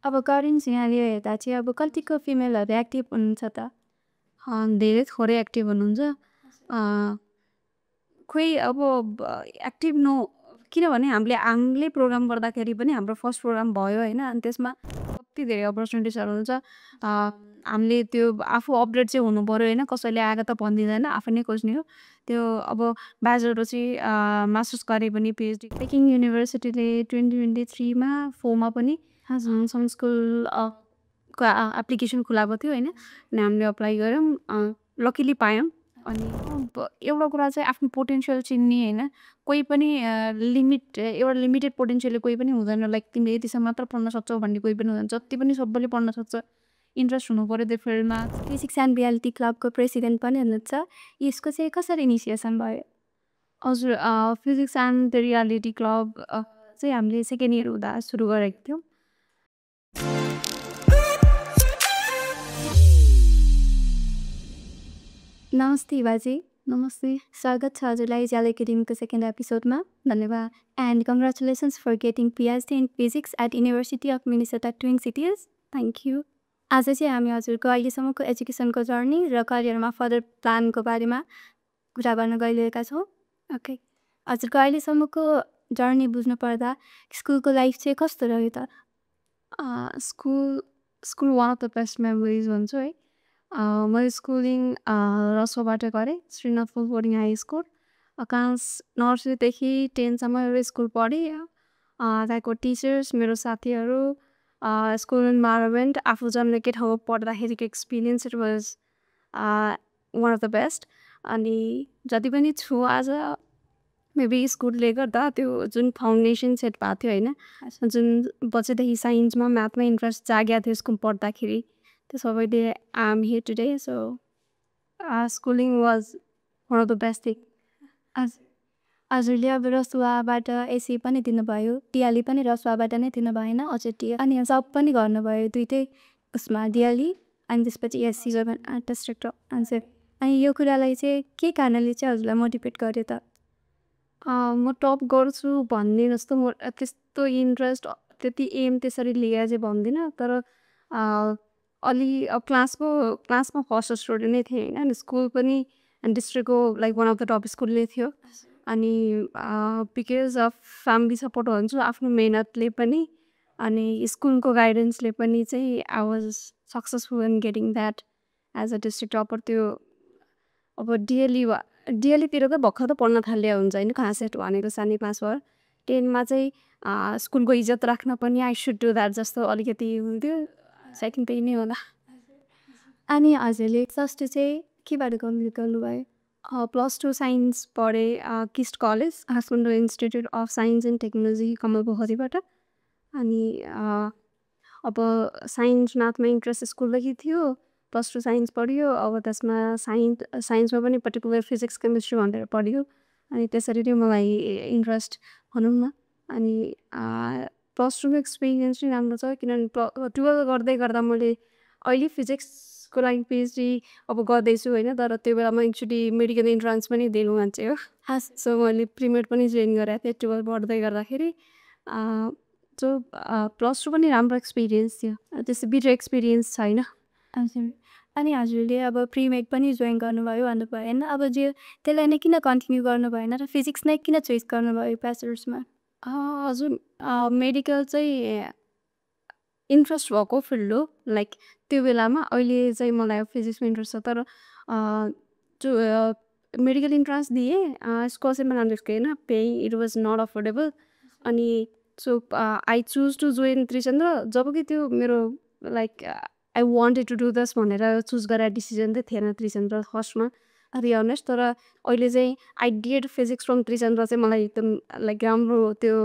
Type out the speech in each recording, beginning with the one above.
अब current scenario हेर्दा चाहिँ अब कतिको फिमेलहरू एक्टिभ हुनुहुन्छ त? धेरै थोरै एक्टिभ हुनुहुन्छ खोइ अब एक्टिभ किनभने हामीले प्रोग्राम गर्दाखेरि पनि हाम्रो फर्स्ट प्रोग्राम भयो होइन अनि त्यसमा कति धेरै अपर्च्युनिटिजहरू हुन्छ हामीले त्यो आफू अपडेट चाहिँ हुनु पऱ्यो होइन कसैले आएको त भनिदिँदैन आफै नै खोज्ने हो त्यो अब ब्याचलरपछि मास्टर्स गरे पनि पिएचडी पेकिङ युनिभर्सिटीले 2023मा फोमा पनि सम स्कुल को एप्लिकेसन खुलाएको थियो होइन अनि हामीले अप्लाई गऱ्यौँ लकिली पायौँ अनि एउटा कुरा चाहिँ आफ्नो पोटेन्सियल चिन्ने होइन कोही पनि एउटा लिमिटेड पोटेन्सियलले कोही पनि हुँदैन लाइक तिमीले यतिसम्म मात्र पढ्न सक्छौ भन्ने कोही पनि हुँदैन जति पनि सबैले पढ्न सक्छ इन्ट्रेस्ट हुनु पऱ्यो त्यो फिल्डमा फिजिक्स एन्ड रियालिटी क्लबको प्रेसिडेन्ट पनि हुनुहुन्छ यसको चाहिँ कसरी इनिसिएसन भयो हजुर फिजिक्स एन्ड रियालिटी क्लब चाहिँ हामीले सेकेन्ड इयर हुँदा सुरु गरेको थियौँ नमस्ते बाजे नमस्ते स्वागत छ हजुरलाई ज्याल एकाडेमीको सेकेन्ड एपिसोडमा धन्यवाद and congratulations for getting PhD in physics at university of Minnesota twin cities thank you आज चाहिँ हामी हजुरको अहिलेसम्मको एजुकेसनको जर्नी र करियरमा फर्दर प्लानको बारेमा कुरा गर्न गइरहेका छौँ ओके हजुरको अहिलेसम्मको जर्नी बुझ्नु पर्दा स्कुलको लाइफ चाहिँ कस्तो रह्यो त school one of the best memories भन्छु है मैले स्कुलिङ रसोबाट गरेँ श्रीनाथ फुल बोर्डिङ हाई स्कुल क्लास नर्सरीदेखि 10सम्म एउटा स्कुल पढेँ त्यहाँको टिचर्स मेरो साथीहरू स्कुल इन्भाइरोमेन्ट आफू जन्मेकै ठाउँमा पढ्दाखेरिको experience it was one of the best अनि जति पनि छु आज मेबी स्कुलले गर्दा त्यो जुन फाउन्डेसन सेट भएको थियो होइन जुन बच्चादेखि साइन्समा म्याथमा इन्ट्रेस्ट जागेको थियो स्कुल पढ्दाखेरि त्यो सबैले I am here today so schooling was one of the best thing हजुरले अब रसुवाबाट एसी पनि दिनुभयो टिआली पनि रसुवाबाट नै दिनु भएन अझ टिया अनि सब पनि गर्नुभयो दुइटै उसमा डिआली अनि त्यसपछि एसी डिस्ट्रिक्ट आन्सर अनि यो कुरालाई चाहिँ के कारणले चाहिँ हजुरलाई मोटिभेट गर्यो त म टप गर्छु भन्ने जस्तो म त्यस्तो इन्ट्रेस्ट त्यति एम त्यसरी लिएर चाहिँ भन्दिनँ तर अलि अब क्लासमा फर्स्ट स्टुडेन्ट नै थिएँ होइन अनि स्कुल पनि डिस्ट्रिक्टको like one of the top स्कुलले थियो अनि बिकज अफ फ्यामिली सपोर्ट भन्छु आफ्नो मेहनतले पनि अनि स्कुलको गाइडेन्सले पनि चाहिँ I was successful in getting that as a district topper त्यो अब डिएलीतिर त भर्खर त पढ्न थाल्यो हुन्छ होइन क्लास 8 भनेको सानै क्लास भयो 10मा चाहिँ स्कुलको इज्जत राख्न पनि आई सुड डु द्याट जस्तो अलिकति हुन्थ्यो सेकेन्ड त्यही नै होला अनि हजुरले फर्स्ट चाहिँ केबाट कम्प्लिट गर्नुभयो +2 साइन्स पढेँ KIST college Kathmandu institute of science and technology कमलपोखरीबाट अनि अब साइन्स म्याथमा इन्ट्रेस्ट स्कुलदेखि थियो +2 साइन्स पढ्यो अब त्यसमा साइन्समा पनि पर्टिकुलर फिजिक्स केमिस्ट्री भनेर पढ्यो अनि त्यसरी नै मलाई इन्ट्रेस्ट भनौँ न अनि +2को एक्सपिरियन्स चाहिँ राम्रो छ किनभने 12 गर्दै गर्दा मैले अहिले फिजिक्सको लागि पिएचडी अब गर्दैछु होइन तर त्यो बेलामा एक्चुली मेडिकल इन्ट्रान्स पनि दिनु मान्छे हो सो मैले प्रिमेड पनि जोइन गरेको थिएँ 12 पढ्दै गर्दाखेरि सो +2 पनि राम्रो एक्सपिरियन्स थियो त्यस्तो बिटर एक्सपिरियन्स छैन हजुर अनि हजुरले अब प्रिमेड पनि जोइन गर्नुभयो भन्नुभयो होइन अब जे त्यसलाई नै किन कन्टिन्यू गर्नु भएन र फिजिक्स नै किन चोइस गर्नुभयो ब्याचलर्समा हजुर मेडिकल चाहिँ इन्ट्रेस्ट भएको फिल्ड हो लाइक त्यो बेलामा अहिले चाहिँ मलाई फिजिक्समा इन्ट्रेस्ट छ तर जो मेडिकल इन्ट्रान्स दिएँ स्कलरसिपमा नाम होइन paying it was not affordable अनि so I choose to join Trichandra जब कि त्यो मेरो like I wanted to do this भनेर चुज गरेर डिसिजन चाहिँ थिएन त्रिचन्द्र फर्स्टमा बी अनेस्ट तर अहिले चाहिँ I did physics from Trichandra चाहिँ मलाई एकदम लाइक राम्रो त्यो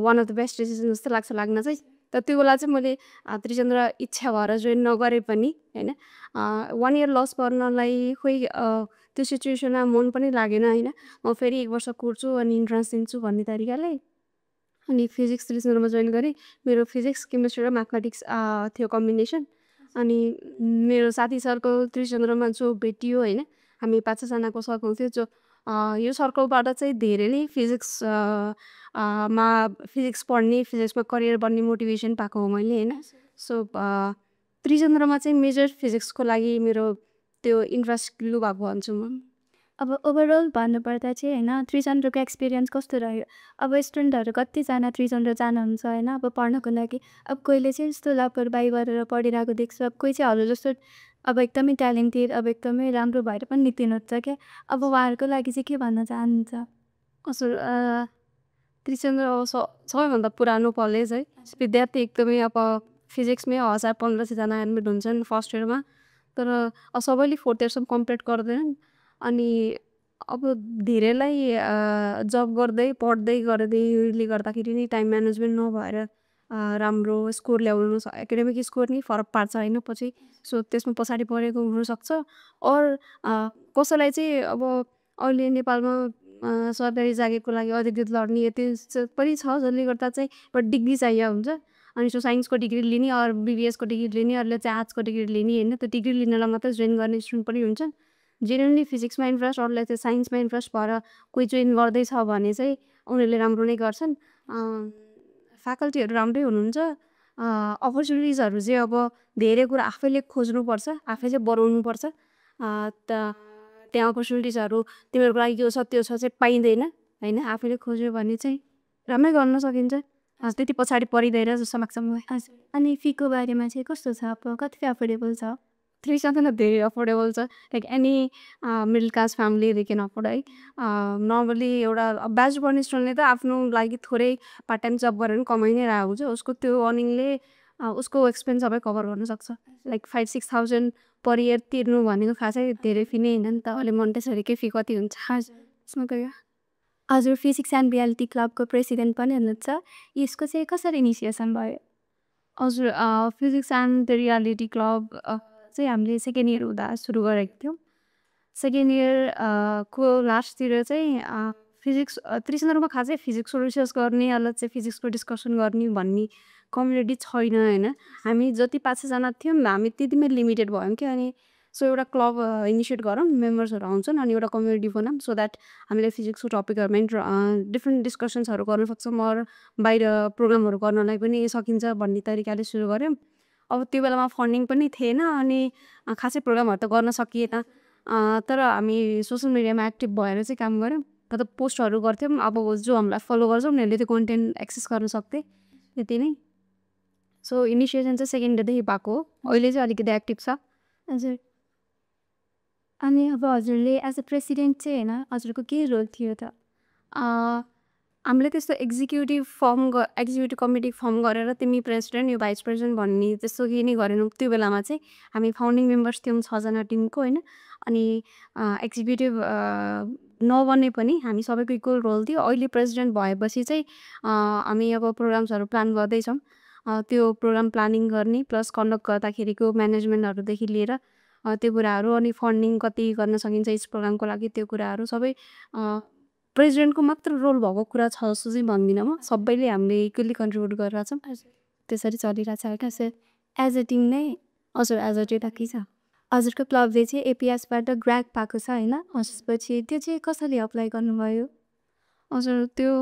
one of the best decision जस्तो लाग्न चाहिँ तर त्यो बेला चाहिँ मैले त्रिचन्द्र इच्छा भएर जोइन नगरे पनि होइन 1 इयर लस पर्नलाई खोइ त्यो सिचुएसनमा मन पनि लागेन होइन म फेरि 1 वर्ष कुर्छु अनि इन्ट्रान्स दिन्छु भन्ने तरिकाले अनि फिजिक्स त्रिचन्द्रमा जोइन गरेँ मेरो फिजिक्स केमिस्ट्री र म्याथमेटिक्स थियो कम्बिनेसन अनि मेरो साथी सर्कल त्रिचन्द्रमा जो भेटियो होइन हामी 5-6जनाको सर्कल थियो जो यो सर्कलबाट चाहिँ धेरै नै फिजिक्स पढ्ने फिजिक्समा करियर बन्ने मोटिभेसन पाएको हो मैले होइन सो त्रिचन्द्रमा चाहिँ मेजर फिजिक्सको लागि मेरो त्यो इन्ट्रेस्ट लु भएको भन्छु म। अब ओभरअल भन्नुपर्दा चाहिँ होइन त्रिचन्द्रको एक्सपिरियन्स कस्तो रह्यो? अब स्टुडेन्टहरू कतिजना त्रिचन्द्र जानुहुन्छ होइन अब पढ्नको लागि। अब कोहीले चाहिँ यस्तो लापरवाही गरेर पढिरहेको देख्छु, अब कोही चाहिँ हजुर जस्तो अब एकदमै ट्यालेन्टेड अब एकदमै राम्रो भएर पनि निक्लिनुहुन्छ क्या। अब उहाँहरूको लागि चाहिँ के भन्न चाहनुहुन्छ? हजुर त्रिचन्द्र अब सबैभन्दा पुरानो कलेज है। विद्यार्थी एकदमै अब फिजिक्समै 1000-1500जना एडमिट हुन्छन् फर्स्ट इयरमा, तर सबैले 4th इयरसम्म कम्प्लिट गर्दैनन्। अनि अब धेरैलाई जब गर्दै पढ्दै गर्दैले गर्दाखेरि नि टाइम म्यानेजमेन्ट नभएर राम्रो स्कोर ल्याउनु एकाडेमिक स्कोर नि फरक पार्छ होइन पछि। सो त्यसमा पछाडि परेको हुनसक्छ। और कसैलाई चाहिँ अब अहिले नेपालमा सरकारी जागिरको लागि अधिकृत लड्ने यति पनि छ जसले गर्दा चाहिँ एउटा डिग्री चाहियो हुन्छ। अनि सो साइन्सको डिग्री लिने अरू बिबिएसको डिग्री लिने अरूले चाहिँ आर्ट्सको डिग्री लिने होइन, त्यो डिग्री लिनलाई मात्रै जोइन गर्ने स्टुडेन्ट पनि हुन्छन्। जेन्युनली फिजिक्समा इन्ट्रेस्ट अरूलाई चाहिँ साइन्समा इन्ट्रेस्ट भएर कोही जोइन गर्दैछ भने चाहिँ उनीहरूले राम्रो नै गर्छन्। फ्याकल्टीहरू राम्रै हुनुहुन्छ। अपर्च्युनिटिजहरू चाहिँ अब धेरै कुरा आफैले खोज्नुपर्छ, आफै चाहिँ बनाउनुपर्छ। त्यहाँ अपर्च्युनिटिजहरू तिमीहरूको लागि यो छ त्यो छ चाहिँ पाइँदैन होइन। आफैले खोज्यो भने चाहिँ राम्रै गर्न सकिन्छ। त्यति पछाडि परिँदैन जस्तो लाग्छ मलाई। हजुर अनि फीको बारेमा चाहिँ कस्तो छ? अब कति अफोर्डेबल छ? त्रिचन्द्र धेरै अफोर्डेबल छ। Like any middle class family they can afford है। नर्मली एउटा ब्याचलर पढ्ने स्टुडेन्टले त आफ्नो लागि थोरै पार्ट टाइम जब गरेर पनि कमाइ नै रहेको हुन्छ। उसको त्यो अर्निङले उसको एक्सपेन्स सबै कभर गर्न सक्छ। लाइक 5-6,000 पर इयर तिर्नु भनेको खासै धेरै फी नै होइन नि त। अहिले मोन्टेसरीकै फी कति हुन्छ? हजुर यसमा गयो हजुर फिजिक्स एन्ड रियालिटी क्लबको प्रेसिडेन्ट पनि हुनुहुन्छ। यसको चाहिँ कसरी इनिसिएसन भयो? हजुर फिजिक्स एन्ड रियालिटी क्लब चाहिँ हामीले सेकेन्ड इयर हुँदा सुरु गरेको थियौँ। सेकेन्ड इयर को लास्टतिर चाहिँ फिजिक्स त्रिचन्द्रमा खासै फिजिक्सको रिसर्च गर्ने अलग चाहिँ फिजिक्सको डिस्कसन गर्ने भन्ने कम्युनिटी छैन होइन। हामी जति 500जना थियौँ हामी त्यतिमै लिमिटेड भयौँ क्या। अनि सो एउटा क्लब इनिसिएट गरौँ, मेम्बर्सहरू आउँछन् अनि एउटा कम्युनिटी बनाऊँ सो द्याट हामीले फिजिक्सको टपिकहरूमा डिफ्रेन्ट डिस्कसन्सहरू गर्न सक्छौँ अरू बाहिर प्रोग्रामहरू गर्नलाई पनि सकिन्छ भन्ने तरिकाले सुरु गऱ्यौँ। अब त्यो बेलामा फन्डिङ पनि थिएन अनि खासै प्रोग्रामहरू त गर्न सकिएन। तर हामी सोसियल मिडियामा एक्टिभ भएर चाहिँ काम गऱ्यौँ। मतलब पोस्टहरू गर्थ्यौँ। अब जो हामीलाई फलो गर्छ उनीहरूले त्यो कन्टेन्ट एक्सेस गर्न सक्थे त्यति नै। सो इनिसिएसन चाहिँ सेकेन्ड इयरदेखि भएको हो। अहिले चाहिँ अलिकति एक्टिभ छ। हजुर अनि अब हजुरले एज अ प्रेसिडेन्ट चाहिँ होइन हजुरको के रोल थियो त? हामीले त्यस्तो एक्जिक्युटिभ कमिटी फर्म गरेर तिमी प्रेसिडेन्ट यो भाइस प्रेसिडेन्ट भन्ने त्यस्तो केही नै गरेनौँ। त्यो बेलामा चाहिँ हामी फाउन्डिङ मेम्बर्स थियौँ 6जना टिमको होइन। अनि एक्जिक्युटिभ नबने पनि हामी सबैको इक्वल रोल थियो। अहिले प्रेसिडेन्ट भएपछि चाहिँ हामी अब प्रोग्राम्सहरू प्लान गर्दैछौँ। त्यो प्रोग्राम प्लानिङ गर्ने प्लस कन्डक्ट गर्दाखेरिको म्यानेजमेन्टहरूदेखि लिएर त्यो कुराहरू अनि फन्डिङ कति गर्न सकिन्छ यस प्रोग्रामको लागि त्यो कुराहरू सबै प्रेसिडेन्टको मात्र रोल भएको कुरा छ जस्तो चाहिँ भन्दिनँ म। सबैले हामीले इक्वली कन्ट्रिब्युट गरेर छौँ। त्यसरी चलिरहेछ क्या सर एज अ टिम नै? हजुर एज अ टिम राखी छ। हजुरको क्लबले चाहिँ एपिएसबाट ग्रान्ट पाएको छ होइन। त्यसपछि त्यो चाहिँ कसरी अप्लाई गर्नुभयो? हजुर त्यो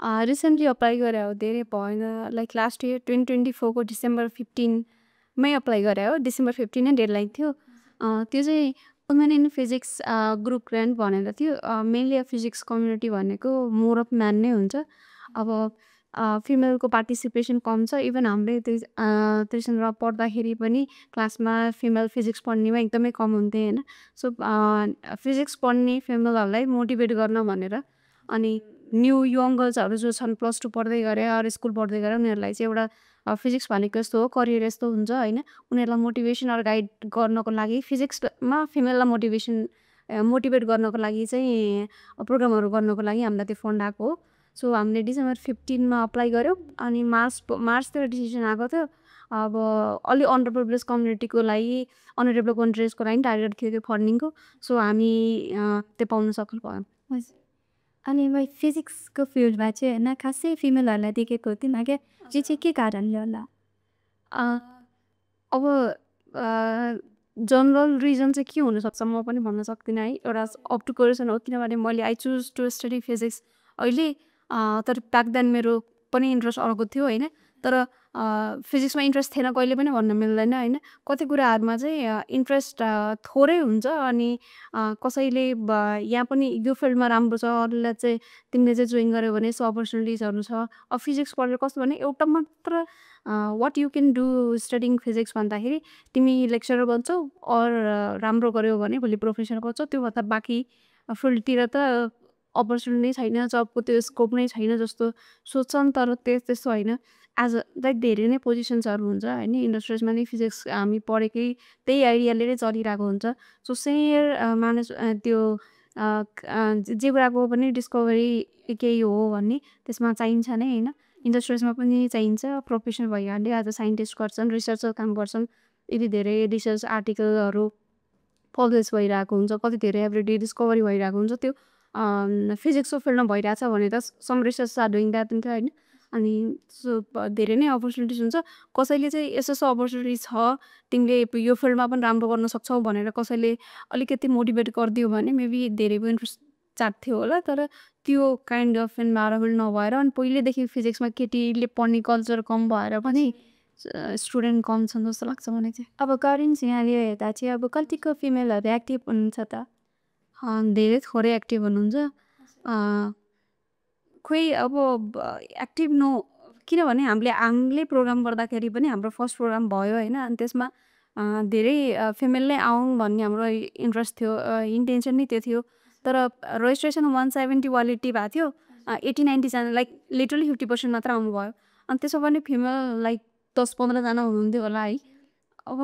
रिसेन्टली अप्लाई गरे हो, धेरै भएन। लाइक लास्ट इयर 2024 को डिसेम्बर 15मै अप्लाई गरे हो। डिसेम्बर 15 नै डेडलाइन थियो। त्यो चाहिँ women in physics group grant भनेर थियो। मेनली फिजिक्स कम्युनिटी भनेको मोर अफ म्यान नै हुन्छ। अब फिमेलको पार्टिसिपेसन कम छ। इभन हामीले त्रिचन्द्रमा पढ्दाखेरि पनि क्लासमा फिमेल फिजिक्स पढ्नेमा एकदमै कम हुन्थे होइन। सो फिजिक्स पढ्ने फिमेलहरूलाई मोटिभेट गर्न भनेर अनि न्यू यङ गर्ल्सहरू जो छन् +2 पढ्दै गरे अरू स्कुल पढ्दै गरे उनीहरूलाई चाहिँ एउटा फिजिक्स भनेको यस्तो हो, करियर यस्तो हुन्छ होइन। उनीहरूलाई मोटिभेसन अरू गाइड गर्नको लागि फिजिक्समा फिमेललाई मोटिभेट गर्नको लागि चाहिँ प्रोग्रामहरू गर्नको लागि हामीलाई त्यो फन्ड आएको हो। सो हामीले डिसेम्बर 15मा अप्लाई गऱ्यौँ अनि मार्चतिर डिसिजन आएको थियो। अब अलि अन्डर प्रिभिलेज कम्युनिटीको लागि अनरेबल कन्ट्रिजको लागि टार्गेट थियो त्यो फन्डिङको। सो हामी त्यो पाउन सफल भयौँ। अनि मैले फिजिक्सको फिल्डमा चाहिँ होइन खासै फिमेलहरूलाई देखेको थिइनँ क्या। यो चाहिँ के कारणले होला? अब जनरल रिजन चाहिँ के हुनसक्छ म पनि भन्न सक्दिनँ है। एउटा अप टु क्वेसन हो किनभने मैले I choose to study physics अहिले। तर ब्याक देन मेरो पनि इन्ट्रेस्ट अर्को थियो होइन। तर फिजिक्समा इन्ट्रेस्ट थिएन कहिले पनि भन्न मिल्दैन होइन। कति कुराहरूमा चाहिँ इन्ट्रेस्ट थोरै हुन्छ अनि कसैले यहाँ पनि यो फिल्डमा राम्रो छ अरूलाई चाहिँ तिमीले चाहिँ जोइन गर्यो भने यस्तो अपर्च्युनिटिजहरू छ। अब फिजिक्स पढेर कस्तो भने एउटा मात्र what you can do studying physics भन्दाखेरि तिमी लेक्चरर बन्छौ अर राम्रो गर्यो भने भोलि प्रोफेसर बन्छौ, त्योभन्दा बाँकी फिल्डतिर त अपर्च्युनिटी छैन, जबको त्यो स्कोप नै छैन जस्तो सोच्छन्। तर त्यस्तो होइन, एज लाइक धेरै नै पोजिसन्सहरू हुन्छ होइन इन्डस्ट्रिजमा नै फिजिक्स हामी पढेकै त्यही आइडियाले नै चलिरहेको हुन्छ। सो सेयर मानिस त्यो जे कुराको पनि डिस्कभरी केही हो भन्ने त्यसमा चाहिन्छ नै होइन। इन्डस्ट्रिजमा पनि चाहिन्छ, प्रोफेसन भइहाल्यो, एज अ साइन्टिस्ट गर्छन्, रिसर्चर काम गर्छन्, यति धेरै रिसर्च आर्टिकलहरू पब्लिस भइरहेको हुन्छ, कति धेरै एभ्रिडे डिस्कभरी भइरहेको हुन्छ। त्यो फिजिक्सको फिल्डमा भइरहेछ भने त some research are doing that हुन्छ होइन। अनि सो धेरै नै अपर्च्युनिटिज हुन्छ। कसैले चाहिँ यस्तो यस्तो अपर्च्युनिटी छ तिमीले यो फिल्डमा पनि राम्रो गर्न सक्छौ भनेर कसैले अलिकति मोटिभेट गरिदियो भने मेबी धेरैको इन्ट्रेस्ट चाट्थ्यो होला। तर त्यो काइन्ड अफ इन्भाइरोमेन्ट नभएर अनि पहिल्यैदेखि फिजिक्समा केटीले पढ्ने कल्चर कम भएर पनि स्टुडेन्ट कम छन् जस्तो लाग्छ मलाई चाहिँ। अब करेन्ट सिनारियो हेर्दा चाहिँ अब कतिको फिमेलहरू एक्टिभ हुनुहुन्छ त? धेरै थोरै एक्टिभ हुनुहुन्छ। खोइ अब एक्टिभ किनभने हामीले प्रोग्राम गर्दाखेरि पनि हाम्रो फर्स्ट प्रोग्राम भयो होइन। अनि त्यसमा धेरै फिमेल नै आउँ भन्ने हाम्रो इन्ट्रेस्ट थियो, इन्टेन्सन नै त्यो थियो। तर रेजिस्ट्रेसन 170 क्वालिटी भएको थियो, 80-90जना लाइक लिटरली 50% मात्र आउनुभयो। अनि त्यसो पनि फिमेल लाइक 10-15जना हुनुहुन्थ्यो होला है। अब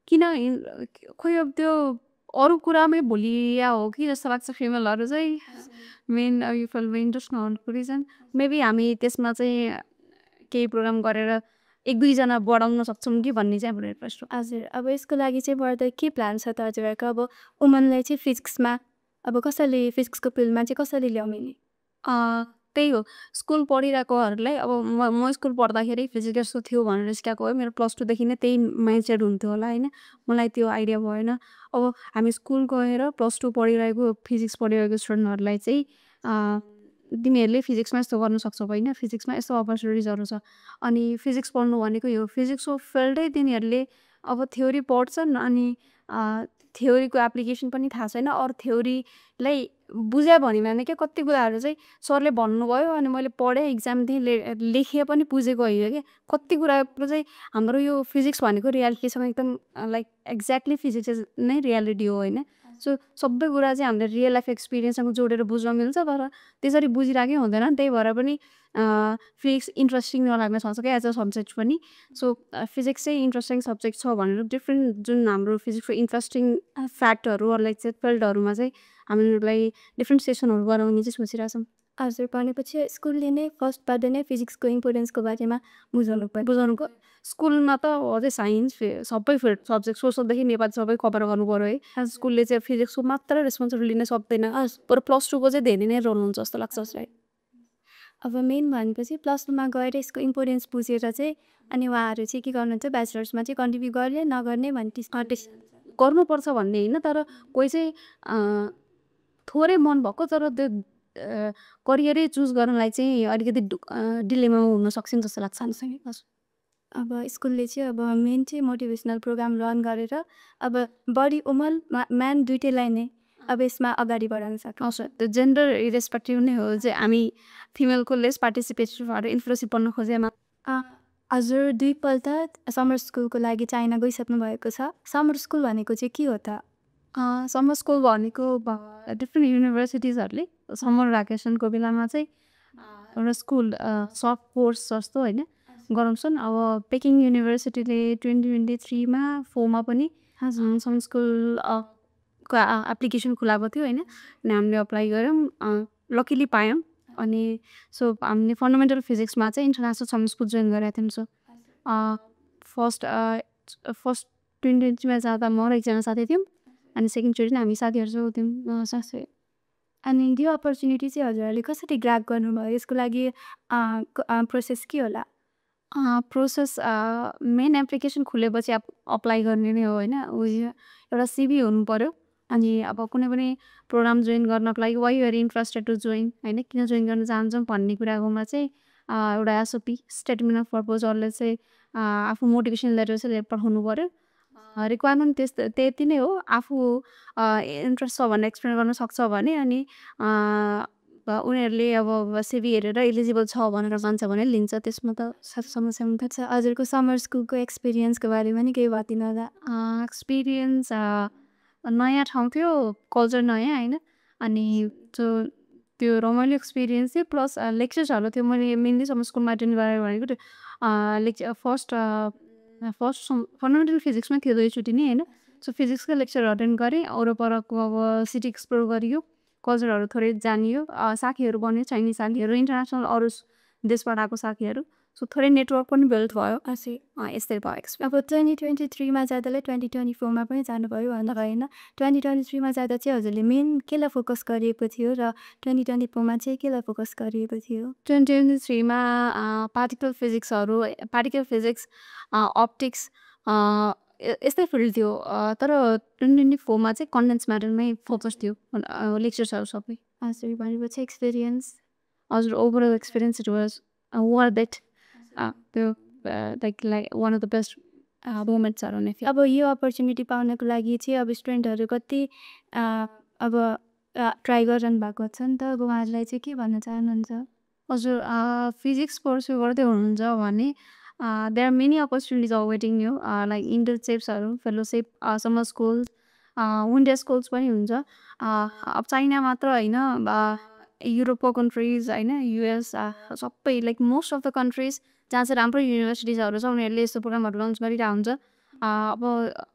किन खोइ अब त्यो अरू कुरामै भोलिया हो कि जस्तो लाग्छ फिमेलहरू चाहिँ मेन यो फिल्ममा इन्ट्रेस्ट नहुनुको रिजन। मेबी हामी त्यसमा चाहिँ केही प्रोग्राम गरेर 1-2जना बढाउन सक्छौँ कि भन्ने चाहिँ हाम्रो इन्ट्रेस्ट हो। हजुर, अब यसको लागि चाहिँ बढ्दा के प्लान छ त हजुरहरूको? अब वुमनलाई चाहिँ फिजिक्समा अब कसैले फिजिक्सको फिल्डमा चाहिँ कसरी ल्याउने? त्यही हो, स्कुल पढिरहेकोहरूलाई अब म स्कुल पढ्दाखेरि फिजिक्स यस्तो थियो भनेर सिकाएको हो। मेरो +2देखि नै त्यही माइन्डसेट हुन्थ्यो होला होइन, मलाई त्यो आइडिया भएन। अब हामी स्कुल गएर +2 पढिरहेको फिजिक्स पढिरहेको स्टुडेन्टहरूलाई चाहिँ तिमीहरूले फिजिक्समा यस्तो गर्नु सक्छौ होइन, फिजिक्समा यस्तो अपर्च्युनिटिजहरू छ। अनि फिजिक्स पढ्नु भनेको यो फिजिक्सको फिल्डै तिनीहरूले अब थ्योरी पढ्छन् अनि थ्योरीको एप्लिकेसन पनि थाहा छैन। अरू थ्योरीलाई बुझ्यो भने क्या कति कुराहरू चाहिँ सरले भन्नुभयो अनि मैले पढेँ, इक्जाम दिएँ, लेखेँ पनि बुझेको होइन क्या। कति कुराको चाहिँ हाम्रो यो फिजिक्स भनेको रियालिटीसँग एकदम लाइक एक्ज्याक्टली फिजिक्स नै रियालिटी हो होइन। सो सबै कुरा चाहिँ हामीले रियल लाइफ एक्सपिरियन्ससँग जोडेर बुझ्न मिल्छ, तर त्यसरी बुझिरहेकै हुँदैन। त्यही भएर पनि फिजिक्स इन्ट्रेस्टिङ नलाग्न सक्छ क्या एज अ सब्जेक्ट पनि। सो फिजिक्स चाहिँ इन्ट्रेस्टिङ सब्जेक्ट छ भनेर डिफ्रेन्ट जुन हाम्रो फिजिक्सको इन्ट्रेस्टिङ फ्याक्टहरू लाइक चाहिँ फिल्डहरूमा चाहिँ हामीहरूलाई डिफ्रेन्ट सेसनहरू गराउने चाहिँ सोचिरहेछौँ। हजुर, भनेपछि स्कुलले नै फर्स्टबाट नै फिजिक्सको इम्पोर्टेन्सको बारेमा बुझाउनुको स्कुलमा त अझै साइन्स सबै फिल्ड सब्जेक्ट सोसलदेखि नेपाली सबै कभर गर्नु पऱ्यो है। स्कुलले चाहिँ फिजिक्सको मात्र रेस्पोन्सिबिलिटी लिन सक्दैन, तर +2को चाहिँ धेरै नै रोल हुन्छ जस्तो लाग्छ उसलाई। अब मेन भनेपछि +2मा गएर यसको इम्पोर्टेन्स बुझेर चाहिँ अनि उहाँहरू चाहिँ के गर्नुहुन्छ, ब्याचलर्समा चाहिँ कन्टिन्यू गर्ने नगर्ने भन्ने गर्नुपर्छ भन्ने होइन, तर कोही चाहिँ थोरै मन भएको तर त्यो करियरै चुज गर्नलाई चाहिँ अलिकति डिलेमा हुन सक्छन् जस्तो लाग्छ हामीसँग। अब स्कुलले चाहिँ अब मेन चाहिँ मोटिभेसनल प्रोग्राम रन गरेर अब बडी वुमन म्यान दुइटैलाई नै अब यसमा अगाडि बढाउन सक्छ। त्यो जेन्डर इरेस्पेक्टिभ नै हो चाहिँ हामी फिमेलको लेस पार्टिसिपेटिभ भएर इन्फ्लुएन्स बन्न खोजेमा। हजुर, 2पल्ट समर स्कुलको लागि चाइना गइसक्नु भएको छ। समर स्कुल भनेको चाहिँ के हो त? समर स्कुल भनेको डिफ्रेन्ट युनिभर्सिटिजहरूले समर भ्याकेसनको बेलामा चाहिँ एउटा स्कुल सफ्ट कोर्स जस्तो होइन गराउँछन्। अब पेकिङ युनिभर्सिटीले 2023मा 4मा पनि समर स्कुल को एप्लिकेसन खुलाएको थियो होइन। अनि हामीले अप्लाई गऱ्यौँ, लकिली पायौँ। अनि सो हामीले फन्डामेन्टल फिजिक्समा चाहिँ इन्टरनेसनल समर स्कुल जोइन गरेका थियौँ। सो फर्स्ट 2023मा जाँदा म र एकजना साथी थियौँ अनि सेकेन्डचोटि नै हामी साथीहरूसँग थियौँ साथै। अनि यो अपर्च्युनिटी चाहिँ हजुरहरूले कसरी ग्राब गर्नुभयो? यसको लागि प्रोसेस के होला? प्रोसेस मेन एप्लिकेसन खुलेपछि अप्लाई गर्ने नै हो होइन। एउटा सिभी हुनु पऱ्यो अनि अब कुनै पनि प्रोग्राम जोइन गर्नको लागि why you're interested to join होइन, किन जोइन गर्न चाहन्छौँ भन्ने कुराकोमा चाहिँ एउटा एसओपी स्टेटमेन्ट अफ पर्पजहरूले चाहिँ आफू मोटिभेसन लेटर चाहिँ पठाउनु पऱ्यो। रिक्वायरमेन्ट त्यति नै हो। आफू इन्ट्रेस्ट छ भने एक्सप्लेन गर्न सक्छ भने अनि उनीहरूले अब सिभी हेरेर एलिजिबल छ भनेर मान्छ भने लिन्छ। त्यसमा त समस्या हुँदैन। अच्छा हजुरको समर स्कुलको एक्सपिरियन्सको बारेमा नि केही भनिदिनु होला। एक्सपिरियन्स नयाँ ठाउँ थियो, कल्चर नयाँ होइन। अनि त्यो रमाइलो एक्सपिरियन्स थियो प्लस लेक्चर्सहरू थियो। मैले मेनली समर स्कुलमा एटेन्ड गरेर भनेको त्यो लेक्चर फर्स्ट फन्डामेन्टल फिजिक्समा थियो दुईचोटि नै होइन। सो फिजिक्सको लेक्चर अटेन्ड गरेँ। वरपरको अब सिटी एक्सप्लोर गरियो, कल्चरहरू थोरै जानियो, साथीहरू बन्यो, चाइनिज साथीहरू, इन्टरनेसनल अरू देशबाट आएको साथीहरू। सो थोरै नेटवर्क पनि बिल्ड भयो। यस्तै भयो एक्सपिरियन्स। अब 2023मा जाँदाले 2024मा पनि जानुभयो भन्दा होइन। 2023मा जाँदा चाहिँ हजुरले मेन केलाई फोकस गरिएको थियो र 2024मा चाहिँ केलाई फोकस गरिएको थियो? 2023मा पार्टिकल फिजिक्स, अप्टिक्स यस्तै फिल्ड थियो। तर 2024मा चाहिँ कन्डेन्स म्याटरमै फोकस थियो लेक्चर्सहरू सबै। हजुर भनेपछि एक्सपिरियन्स हजुर overall experience it was worth it. त्यो like one of the best मोमेन्ट्सहरू नै थियो। अब यो अपर्च्युनिटी पाउनको लागि चाहिँ अब स्टुडेन्टहरू कति अब ट्राई गरिरहनु भएको छ नि त। अब उहाँहरूलाई चाहिँ के भन्न चाहनुहुन्छ? हजुर फिजिक्स पर्स्यु गर्दै हुनुहुन्छ भने there are many opportunities are waiting you like इन्टर्नसिप्सहरू, fellowship, summer school, winter schools पनि हुन्छ। अब चाइना मात्र होइन, युरोपको कन्ट्रिज होइन, युएस सबै like most of the countries जहाँ चाहिँ राम्रो युनिभर्सिटिजहरू छ उनीहरूले यस्तो प्रोग्रामहरू लन्च गरिरहेको हुन्छ। अब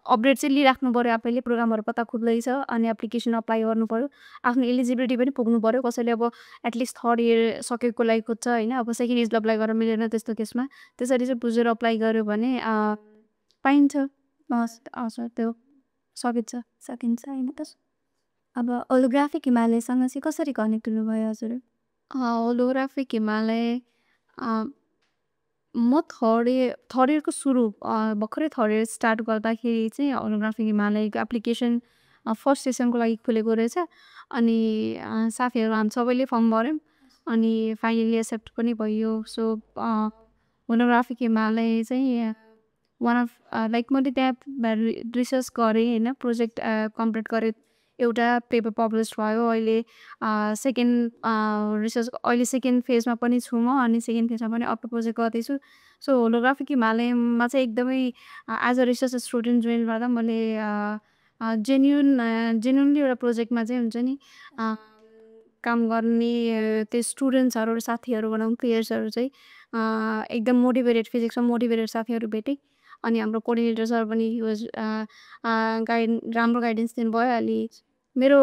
अपडेट चाहिँ लिइराख्नु पऱ्यो आफैले। प्रोग्रामहरू पत्ता खुल्दैछ अनि एप्लिकेसन अप्लाई गर्नु पऱ्यो। आफ्नो एलिजिबिलिटी पनि पुग्नु पऱ्यो। कसैले अब एटलिस्ट थर्ड इयर सकेको लागि खोज्छ होइन। अब सेकेन्ड इयर्स अप्लाई गरेर मिलेन त्यस्तो केसमा त्यसरी चाहिँ बुझेर अप्लाई गर्यो भने पाइन्छ। हजुर त्यो सकिन्छ होइन त। अब होलोग्राफिक हिमालयसँग चाहिँ कसरी कनेक्ट हुनुभयो हजुर? होलोग्राफिक हिमालय म थर्ड इयरको सुरु भर्खरै थर्ड इयर स्टार्ट गर्दाखेरि चाहिँ होलोग्राफिक हिमालयको एप्लिकेसन फर्स्ट सेसनको लागि खुलेको रहेछ। अनि साथीहरू हामी सबैले फर्म भऱ्यौँ अनि फाइनली एक्सेप्ट पनि भयो। सो होलोग्राफिक हिमालय चाहिँ वान अफ लाइक मैले त्यहाँ रिसर्च गरेँ होइन, प्रोजेक्ट कम्प्लिट गरेँ। एउटा पेपर पब्लिस भयो। अहिले सेकेन्ड फेजमा पनि छु म अनि सेकेन्ड फेजमा पनि अर्को प्रोजेक्ट गर्दैछु। सो होलोग्राफिक हिमालयमा चाहिँ एकदमै as a research student join गर्दा मैले जेन्युनली एउटा प्रोजेक्टमा चाहिँ हुन्छ नि काम गर्ने त्यो स्टुडेन्ट्सहरू र साथीहरू भनौँ पेयर्सहरू चाहिँ एकदम मोटिभेटेड, फिजिक्समा मोटिभेटेड साथीहरू भेटेँ। अनि हाम्रो कोअर्डिनेटर सर पनि राम्रो गाइडेन्स दिनुभयो। अहिले मेरो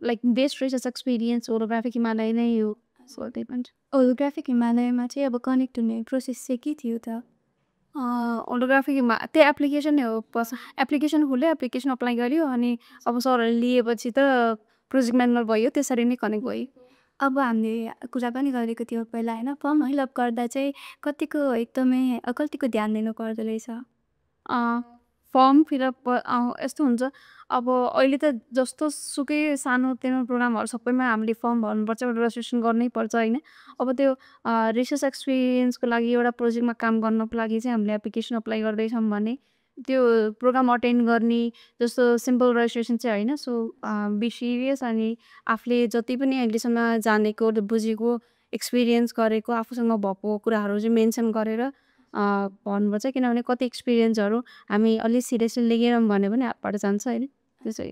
like best research experience holographic Himalaya नै हो। सो त्यही पनि होलोग्राफिक हिमालयमा चाहिँ अब कनेक्ट हुने प्रोसेस चाहिँ के थियो त? होलोग्राफिक त्यो एप्लिकेसन नै हो। एप्लिकेसन खुल्यो, एप्लिकेसन अप्लाई गर्यो अनि अब सरहरूले लिएपछि त प्रोजेक्ट म्यानुअल भयो, त्यसरी नै कनेक्ट भयो। अब हामीले कुरा पनि गरेको थियो पहिला होइन, फर्म फिलअप गर्दा चाहिँ कतिको ध्यान दिनु पर्दो रहेछ? फर्म फिलअप यस्तो हुन्छ। अब अहिले त जस्तो सुकै सानोतिनो प्रोग्रामहरू सबैमा हामीले फर्म भर्नुपर्छ, रेजिस्ट्रेसन गर्नै पर्छ होइन। अब त्यो रिसर्च एक्सपिरियन्सको लागि एउटा प्रोजेक्टमा काम गर्नको लागि चाहिँ हामीले एप्लिकेसन अप्लाई गर्दैछौँ भने त्यो प्रोग्राम अटेन्ड गर्ने जस्तो सिम्पल रेजिस्ट्रेसन चाहिँ होइन। सो बी सिरियस अनि आफूले जति पनि अहिलेसम्म जानेको, बुझेको, एक्सपिरियन्स गरेको, आफूसँग भएको कुराहरू चाहिँ मेन्सन गरेर भन्नुपर्छ। किनभने कति एक्सपिरियन्सहरू हामी अलिक सिरियसली लिएनौँ भने पनि हातबाट जान्छ होइन। त्यसै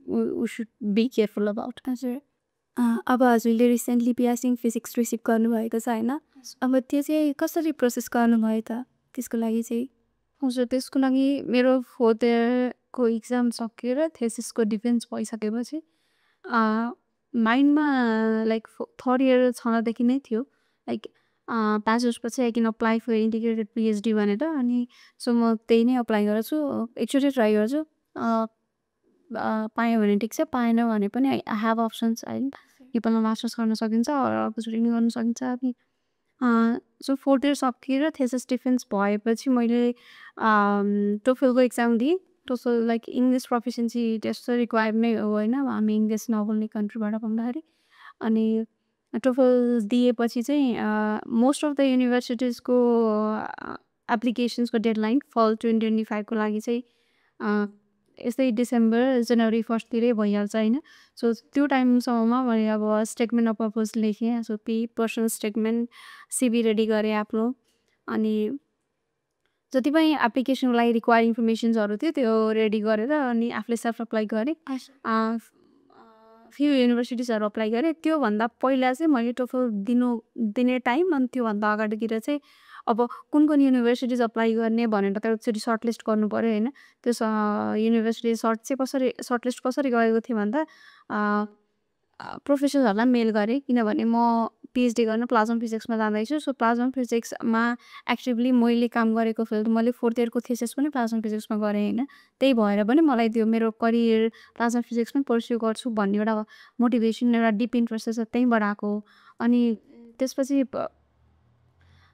we should be careful about. हजुर अब हजुरले रिसेन्टली पिआरसिङ फिजिक्स रिसिभ गर्नुभएको छ होइन। अब त्यो चाहिँ कसरी प्रोसेस गर्नुभयो त त्यसको लागि चाहिँ? हजुर त्यसको लागि मेरो फोर्थ इयरको इक्जाम सकेर थेसिसको डिफेन्स भइसकेपछि माइन्डमा लाइक थर्ड इयर छँदादेखि नै थियो लाइक ब्याचलर्सपछि I can apply for integrated PhD भनेर। अनि सो म त्यही नै अप्लाई गर्छु, एकचोटि ट्राई गर्छु। पाएँ भने ठिक छ, पाएन भने पनि आई हेभ अप्सन्स होइन। नेपालमा मास्टर्स गर्न सकिन्छ, अर्कोचोटि नि गर्न सकिन्छ। अनि सो फोर्थ इयर सकेर थेसिस डिफेन्स भएपछि मैले टोफेलको इक्जाम दिएँ। TOEFL like English proficiency test required नै हो होइन, हामी इङ्ग्लिस नबोल्ने कन्ट्रीबाट भन्दाखेरि। अनि टोफल दिएपछि चाहिँ मोस्ट अफ द युनिभर्सिटिजको एप्लिकेसन्सको डेडलाइन फल 2025 को लागि चाहिँ यस्तै डिसेम्बर जनवरी 1तिरै भइहाल्छ होइन। सो त्यो टाइमसम्ममा मैले अब स्टेटमेन्ट अफ पर्पज लेखेँ। So personal statement CV ready गरेँ आफ्नो। अनि जति पनि एप्लिकेसनको लागि रिक्वायर इन्फर्मेसन्सहरू थियो त्यो रेडी गरेर अनि आफूले सेल्फ अप्लाई गरेँ। फ्यु युनिभर्सिटिजहरू अप्लाई गरेँ। त्योभन्दा पहिला चाहिँ मैले टोफल दिने टाइम अनि त्योभन्दा अगाडितिर चाहिँ अब कुन युनिभर्सिटिज अप्लाई गर्ने भनेर त एकचोटि सर्टलिस्ट गर्नु पऱ्यो होइन। त्यो युनिभर्सिटी सर्टलिस्ट कसरी गरेको थिएँ भन्दा प्रोफेसरहरूलाई मेल गरेँ, किनभने म पिएचडी गर्न प्लाज्मा फिजिक्समा जाँदैछु। सो प्लाज्मा फिजिक्समा एक्टिभली मैले काम गरेको फिल्ड मैले 4th इयरको थेसिस पनि प्लाज्मा फिजिक्समा गरेँ होइन। त्यही भएर पनि मलाई त्यो मेरो करियर प्लाज्मा फिजिक्समै पर्स्यु गर्छु भन्ने एउटा मोटिभेसन, एउटा डिप इन्ट्रेस्ट चाहिँ त्यहीँबाट आएको हो। अनि त्यसपछि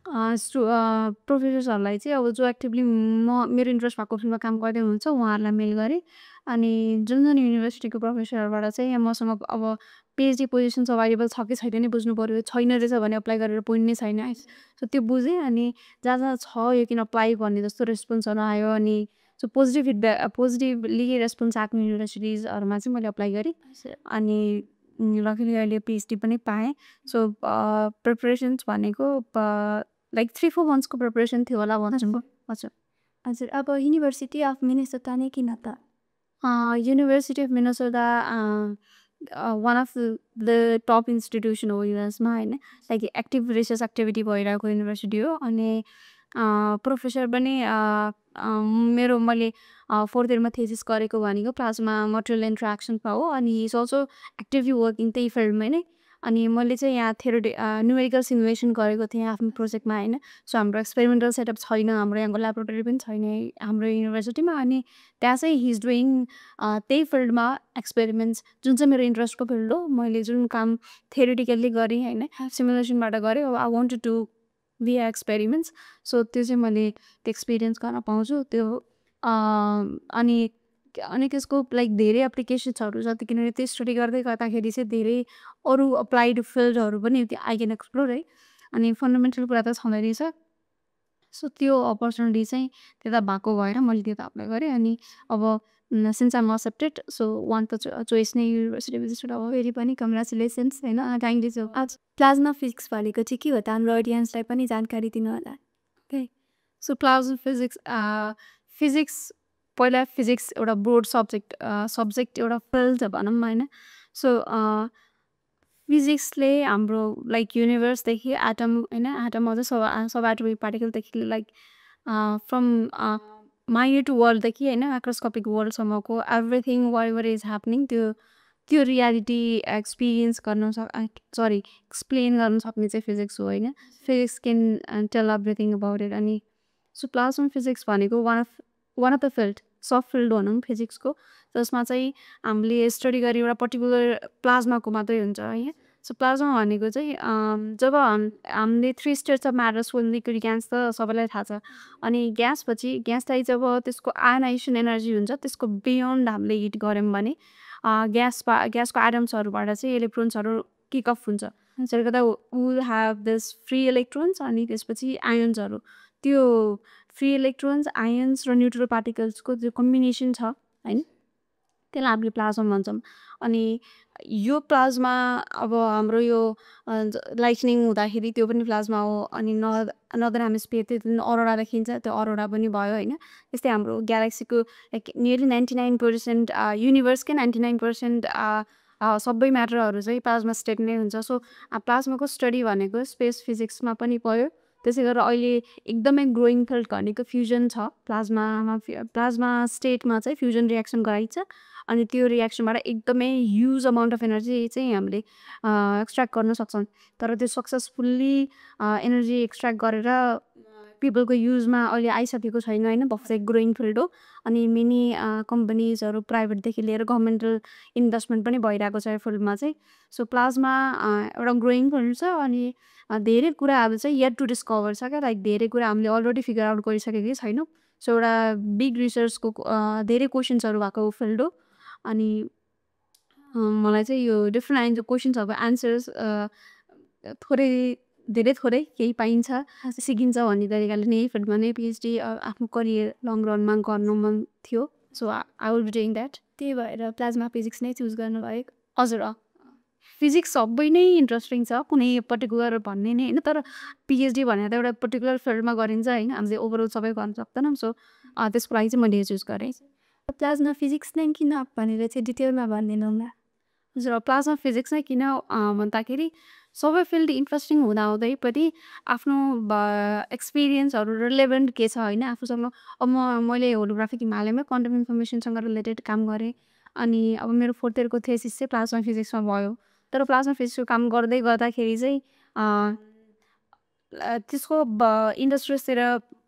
प्रोफेसर्सहरूलाई चाहिँ अब जो एक्टिभली मेरो इन्ट्रेस्ट भएको फिल्डमा काम गर्दै हुनुहुन्छ उहाँहरूलाई मेल गरेँ। अनि जुन युनिभर्सिटीको प्रोफेसरबाट चाहिँ मसँग अब पिएचडी पोजिसन्स अभाइलेबल छ कि छैन नि बुझ्नु पऱ्यो। छैन रहेछ भने अप्लाई गरेर पोइन्ट नै छैन। सो त्यो बुझेँ। अनि जहाँ छ यो किन अप्लाई भन्ने जस्तो रेस्पोन्सहरू आयो। अनि सो पोजिटिभली रेस्पोन्स आएको युनिभर्सिटिजहरूमा चाहिँ मैले अप्लाई गरेँ। अनि लकिली अहिले पिएचडी पनि पाएँ। सो प्रिपरेसन्स भनेको लाइक 3-4 मन्थ्सको प्रिपरेसन थियो होला भन्छु म। हजुर अब युनिभर्सिटी अफ मिनेसोटा नै किन त? University of Minnesota one of the top institution हो युएसमा होइन। लाइक एक्टिभ रिसर्च एक्टिभिटी भइरहेको युनिभर्सिटी हो। अनि प्रोफेसर पनि मैले 4th इयरमा थेसिस गरेको भनेको प्लाज्मा मटेरियल इन्ट्राक्सनमा हो। अनि इज अल्सो एक्टिभली वर्किङ त्यही फिल्डमै नै। अनि मैले चाहिँ यहाँ न्युमेरिकल सिमुलेसन गरेको थिएँ आफ्नो प्रोजेक्टमा होइन। सो हाम्रो एक्सपेरिमेन्टल सेटअप छैन, हाम्रो यहाँको ल्याबोरेटरी पनि छैन हाम्रो युनिभर्सिटीमा। अनि त्यहाँ चाहिँ हि इज डुइङ त्यही फिल्डमा एक्सपेरिमेन्ट्स जुन चाहिँ मेरो इन्ट्रेस्टको फिल्ड हो। मैले जुन काम थ्योरिटिकल्ली गरेँ होइन, सिमुलेसनबाट गरेँ। अब I want to do via experiments. So त्यो चाहिँ मैले त्यो एक्सपिरियन्स गर्न पाउँछु त्यो। अनि त्यसको लाइक धेरै एप्लिकेसन्सहरू छ, किनभने त्यो स्टडी गर्दाखेरि चाहिँ धेरै अरू अप्लाइड फिल्डहरू पनि आई क्यान एक्सप्लोर है। अनि फन्डामेन्टल कुरा त छँदै रहेछ। सो त्यो अपर्च्युनिटी चाहिँ त्यता भएको भएर मैले त्यता अप्लाई गरेँ। अनि अब since I'm accepted so one त चोइस नै युनिभर्सिटी भिजिट अब फेरि पनि कङ्ग्रेचुलेसन्स होइन। Thank you. आज प्लाज्मा फिजिक्स भनेको चाहिँ के हो त? हाम्रो अडियन्सलाई पनि जानकारी दिनु होला। ओके, सो प्लाज्मा फिजिक्स पहिला फिजिक्स एउटा ब्रोड सब्जेक्ट एउटा फिल्ड भनौँ होइन। सो फिजिक्सले हाम्रो लाइक युनिभर्सदेखि एटम होइन, एटम अझ सब एटोमिक पार्टिकलदेखि लाइक फ्रम माइन्युट वर्ल्डदेखि होइन माइक्रोस्कोपिक वर्ल्डसम्मको एभ्रिथिङ वाट इज ह्यापनिङ त्यो रियालिटी एक्सपिरियन्स एक्सप्लेन गर्न सक्ने चाहिँ फिजिक्स हो होइन। Physics can tell everything about it. अनि सो प्लाज्मा फिजिक्स भनेको one of the field sub field भनौँ फिजिक्सको, जसमा चाहिँ हामीले स्टडी गरे एउटा पर्टिकुलर प्लाज्माको मात्रै हुन्छ है। सो प्लाज्मा भनेको चाहिँ जब हामीले 3 states of matter sold liquid gas त सबैलाई थाहा छ। अनि ग्यासलाई जब त्यसको आयनाइजेसन एनर्जी हुन्छ त्यसको बियोन्ड हामीले हिट गऱ्यौँ भने ग्यासको एटम्सहरूबाट चाहिँ इलेक्ट्रोन्सहरू किकअप हुन्छ। त्यसले गर्दा will have this free electrons अनि त्यसपछि आयन्सहरू। त्यो फ्री इलेक्ट्रोन्स आयन्स र न्युट्रल पार्टिकल्सको जो कम्बिनेसन छ होइन त्यसलाई हामीले प्लाज्मा भन्छौँ। अनि यो प्लाज्मा अब हाम्रो यो लाइटनिङ हुँदाखेरि त्यो पनि प्लाज्मा हो। अनि नर्दर्न हेमिस्फियर त्यो अरोरा देखिन्छ, त्यो अरोरा पनि भयो होइन। त्यस्तै हाम्रो ग्यालेक्सीको लाइक नियरली 99% युनिभर्सकै 99% सबै म्याटरहरू चाहिँ प्लाज्मा स्टेट नै हुन्छ। सो प्लाज्माको स्टडी भनेको स्पेस फिजिक्समा पनि पऱ्यो। त्यसै गरेर अहिले एकदमै ग्रोइङ फिल्ड भनेको फ्युजन छ। प्लाज्मा स्टेटमा चाहिँ फ्युजन रियाक्सन गराइन्छ। अनि त्यो रियाक्सनबाट एकदमै ह्युज अमाउन्ट अफ एनर्जी चाहिँ हामीले एक्सट्र्याक्ट गर्न सक्छौँ। तर त्यो सक्सेसफुल्ली एनर्जी एक्सट्र्याक्ट गरेर पिपलको युजमा अहिले आइसकेको छैन होइन। भक्सै ग्रोइङ फिल्ड हो। अनि मेनी कम्पनीजहरू प्राइभेटदेखि लिएर गभर्मेन्टल इन्भेस्टमेन्ट पनि भइरहेको छ यो फिल्डमा चाहिँ। सो प्लाज्मा एउटा ग्रोइङ फिल्ड छ। अनि धेरै कुराहरू चाहिँ येट टु डिस्कभर छ क्या। लाइक धेरै कुरा हामीले अलरेडी फिगर आउट गरिसकेकै छैनौँ। सो एउटा बिग रिसर्चको धेरै क्वेसन्सहरू भएको फिल्ड हो। अनि मलाई चाहिँ यो डिफ्रेन्ट क्वेसन्सहरूको एन्सर्स थोरै धेरै थोरै केही पाइन्छ सिकिन्छ भन्ने तरिकाले नै फिल्डमा नै पिएचडी आफ्नो करियर लङ रनमा गर्नु मन थियो so I will be doing that त्यही भएर प्लाज्मा फिजिक्स नै चुज गर्नुभयो हजुर फिजिक्स सबै नै इन्ट्रेस्टिङ छ कुनै पर्टिकुलर भन्ने नै होइन तर पिएचडी भनेर त एउटा पर्टिकुलर फिल्डमा गरिन्छ होइन हामीले ओभरअल सबै गर्न सक्दैनौँ सो त्यसको लागि चाहिँ मैले चुज गरेँ प्लाज्मा फिजिक्स नै किन भनेर चाहिँ डिटेलमा भनिदिनु होला हजुर प्लाज्मा फिजिक्स नै किन भन्दाखेरि सबै फिल्ड इन्ट्रेस्टिङ हुँदाहुँदै पनि आफ्नो एक्सपिरियन्सहरू रिलेभेन्ट के छ होइन आफूसँग अब मैले होलोग्राफिक हिमालयमै क्वान्टम इन्फर्मेसनसँग रिलेटेड काम गरेँ अनि अब मेरो 4th इयरको थेसिस चाहिँ प्लाज्मा फिजिक्समा भयो तर प्लाज्मा फिजिक्सको काम गर्दै गर्दाखेरि चाहिँ त्यसको इन्डस्ट्रिजतिर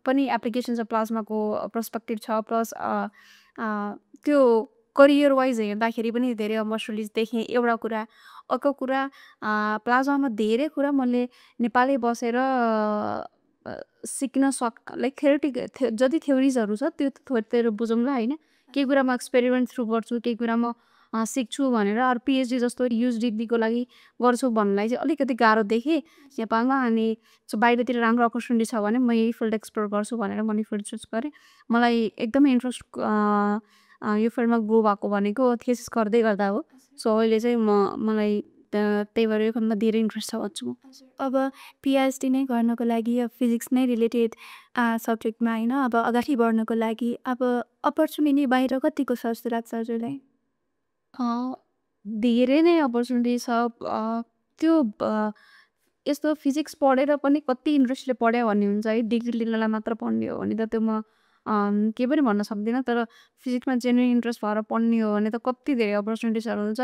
पनि एप्लिकेसन छ प्लाज्माको पर्सपेक्टिभ छ प्लस त्यो करियर वाइज हेर्दाखेरि पनि धेरै अपर्च्युनिटिज देखेँ एउटा कुरा अर्को कुरा प्लाज्मामा धेरै कुरा मैले नेपालै बसेर सिक्न लाइक जति थ्योरिजहरू छ त्यो थोरै बुझौँला होइन केही कुरा म एक्सपेरिमेन्ट थ्रु गर्छु केही कुरा म सिक्छु भनेर अरू पिएचडी जस्तो युज डिग्रीको लागि गर्छु भन्नलाई चाहिँ अलिकति गाह्रो देखेँ नेपालमा अनि बाहिरतिर राम्रो अपर्च्युनिटी छ भने म यही फिल्ड एक्सप्लोर गर्छु भनेर मैले फिल्ड चुज गरेँ मलाई एकदमै इन्ट्रेस्ट यो फिल्डमा ग्रो भएको भनेको थेसिस गर्दै गर्दा हो सो अहिले चाहिँ मलाई त्यही भएर यो फिल्डमा धेरै इन्ट्रेस्ट छ भन्छु म अब पिएचडी नै गर्नको लागि फिजिक्स नै रिलेटेड सब्जेक्टमा होइन अब अगाडि बढ्नको लागि अब अपर्च्युनिटी बाहिर कतिको छ जस्तो लाग्छ हजुरलाई धेरै नै अपर्च्युनिटी छ त्यो यस्तो फिजिक्स पढेर पनि कति इन्ट्रेस्टले पढ्यो भन्ने हुन्छ है डिग्री लिनलाई मात्र पढ्ने हो भने त त्यो म केही पनि भन्न सक्दिनँ तर फिजिक्समा जेन्युन इन्ट्रेस्ट भएर पढ्ने हो भने त कति धेरै अपर्च्युनिटिजहरू हुन्छ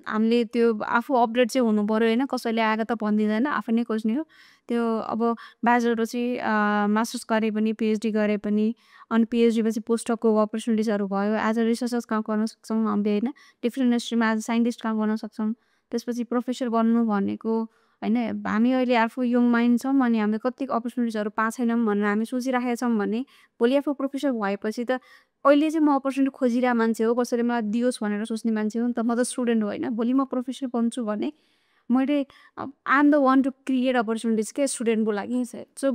हामीले त्यो आफू अपडेट चाहिँ हुनु पऱ्यो होइन कसैले आएर त भनिदिँदैन आफै नै खोज्ने हो त्यो अब ब्याचलरपछि मास्टर्स गरे पनि पिएचडी गरे पनि अनि पिएचडी पछि पोस्टडकको अपर्च्युनिटिजहरू भयो एज अ रिसर्चर्स काम गर्न सक्छौँ हामीले होइन डिफ्रेन्ट इन्डस्ट्रीमा एज अ साइन्टिस्ट काम गर्न सक्छौँ त्यसपछि प्रोफेसर बन्नु भनेको होइन हामी अहिले आफू यङ माइन्ड छौँ अनि हामीले कति अपर्च्युनिटिजहरू पाएको छैनौँ भनेर हामी सोचिराखेका छौँ भने भोलि आफू प्रोफेसर भएपछि त अहिले चाहिँ म अपर्च्युनिटी खोजिरहेको मान्छे हो कसैले मलाई दियोस् भनेर सोच्ने मान्छे हो नि त म त स्टुडेन्ट हो होइन भोलि म प्रोफेसर बन्छु भने मैले I am the one to create opportunities के स्टुडेन्टको लागि सो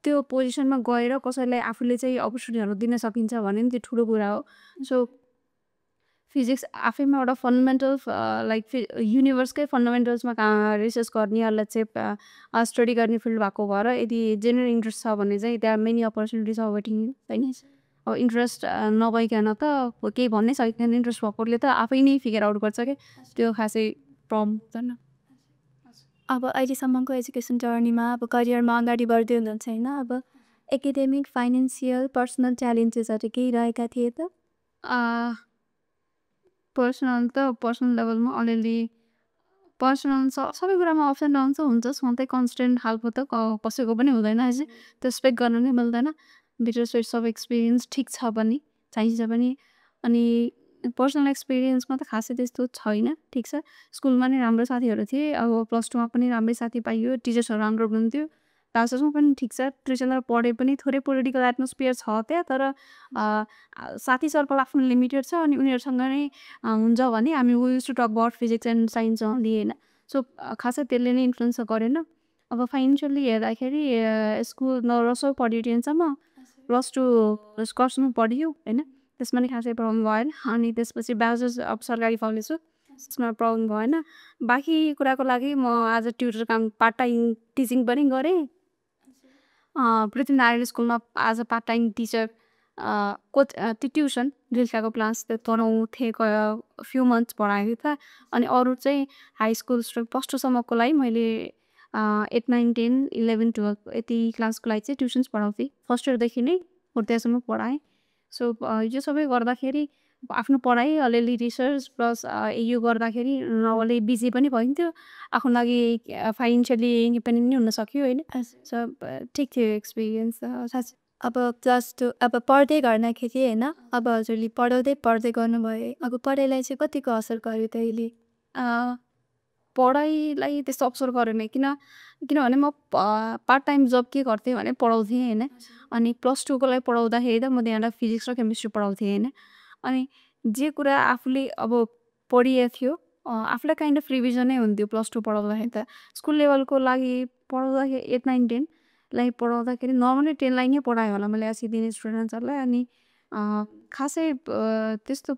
त्यो पोजिसनमा गएर कसैलाई आफूले चाहिँ अपर्च्युनिटीहरू दिन सकिन्छ भने नि त्यो ठुलो कुरा हो सो फिजिक्स आफैमा एउटा फन्डामेन्टल लाइक युनिभर्सकै फन्डामेन्टल्समा रिसर्च गर्नेहरूलाई चाहिँ स्टडी गर्ने फिल्ड भएको भएर यदि जेन्युन इन्ट्रेस्ट छ भने चाहिँ त्यहाँ मेनी अपर्च्युनिटिज अ वेटिङ होइन अब इन्ट्रेस्ट नभइकन त केही भन्नै सकिँदैन इन्ट्रेस्ट भएकोले त आफै नै फिगर आउट गर्छ क्या त्यो खासै प्रब्लम हुँदैन अब अहिलेसम्मको एजुकेसन जर्नीमा अब करियरमा अगाडि बढ्दै हुनुहुन्छ होइन अब एकाडेमिक फाइनेन्सियल पर्सनल च्यालेन्जेसहरू केही रहेका थिए त पर्सनल लेभलमा अलिअलि पर्सनल सबै कुरामा अप्स एन्ड डाउन त हुन्छ सधैँ कन्सटेन्ट खालको त कसैको पनि हुँदैन अझै त्यो एक्सपेक्ट गर्नु नै मिल्दैन बिटर स्वेट्स अफ एक्सपिरियन्स ठिक छ पनि चाहिन्छ पनि अनि पर्सनल एक्सपिरियन्समा त खासै त्यस्तो छैन ठिक छ स्कुलमा नै राम्रो साथीहरू थिए अब प्लस टूमा पनि राम्रै साथी पाइयो टिचर्सहरू राम्रो हुनुहुन्थ्यो क्लासेसमा पनि ठिक छ ट्युसनहरू पढे पनि थोरै पोलिटिकल एटमोस्फियर छ त्यहाँ तर साथी सर्कल आफ्नो लिमिटेड छ अनि उनीहरूसँग नै हुन्छ भने हामी use to talk about physics and science only होइन सो खासै त्यसले नै इन्फ्लुएन्स गरेन अब फाइनेन्सियली हेर्दाखेरि स्कुल नरसो पढ्यो टेनसम्म प्लस टू कर्समा पढ्यो होइन त्यसमा नि खासै प्रब्लम भएन अनि त्यसपछि ब्याचलर्स अब सरकारी कलेज हो त्यसमा प्रब्लम भएन बाँकी कुराको लागि म एज अ ट्युटर काम पार्ट टाइम टिचिङ पनि गरेँ पृथ्वीनारायण स्कुलमा as a part time teacher त्यो ट्युसन रिल्काको क्लास त्यो तनाउँथेँ फ्यु मन्थ्स पढाएको थिएँ त अनि अरू चाहिँ हाई स्कुल प्लस टूसम्मको लागि मैले 8, 9, 10, 11, 12 यति क्लासको लागि चाहिँ ट्युसन्स पढाउँथेँ फर्स्ट इयरदेखि नै 4th इयरसम्म पढाएँ सो यो सबै गर्दाखेरि आफ्नो पढाइ अलिअलि रिसर्च प्लस यो गर्दाखेरि अलि बिजी पनि भइन्थ्यो आफ्नो लागि फाइनेन्सियली इन्डिपेन्डेन्ट नै हुन सक्यो होइन सो ठिक थियो एक्सपिरियन्स साँच्चै अब प्लस टू अब पढ्दै गर्दाखेरि होइन अब हजुरले पढ्दै गर्नुभयो अब पढाइलाई चाहिँ कतिको असर गर्यो त अहिले पढाइलाई त्यस्तो अवसर गरेन किनभने म पार्ट टाइम जब के गर्थेँ भने पढाउँथेँ होइन अनि प्लस टूको लागि पढाउँदाखेरि त म त्यहाँबाट फिजिक्स र केमिस्ट्री पढाउँथेँ होइन अनि जे कुरा आफूले अब पढिएको थियो आफूलाई काइन्ड अफ रिभिजनै हुन्थ्यो प्लस टू पढाउँदाखेरि त स्कुल लेभलको लागि पढाउँदाखेरि 8, 9, 10 लाई पढाउँदाखेरि नर्मली 10 लाई नै पढाएँ होला मैले एससी दिने स्टुडेन्ट्सहरूलाई अनि खासै त्यस्तो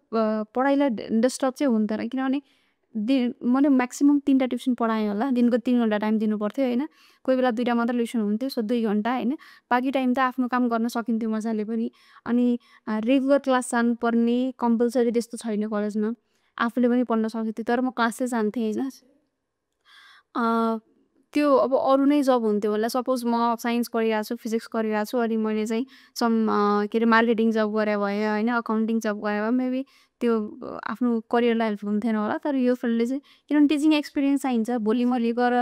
पढाइलाई डिस्टर्ब चाहिँ हुन्थेन किनभने मैले म्याक्सिमम् 3टा ट्युसन पढाएँ होला दिनको 3 घन्टा टाइम दिनु पर्थ्यो होइन कोही बेला 2टा मात्र ट्युसन हुन्थ्यो सो 2 घन्टा होइन बाँकी टाइम त आफ्नो काम गर्न सकिन्थ्यो मजाले पनि अनि रेगुलर क्लास जानुपर्ने कम्पलसरी त्यस्तो छैन कलेजमा आफूले पनि पढ्न सक्थ्यो तर म क्लास चाहिँ जान्थेँ होइन त्यो अब अरू नै जब हुन्थ्यो होला सपोज म साइन्स गरिरहेको छु फिजिक्स गरिरहेको छु अनि मैले चाहिँ सम के अरे मार्केटिङ जब गरे भए होइन अकाउन्टिङ जब गरे भए मेबी त्यो आफ्नो करियरलाई हेल्प हुन्थेन होला तर यो फिल्डले चाहिँ किनभने टिचिङ एक्सपिरियन्स चाहिन्छ भोलि मैले गएर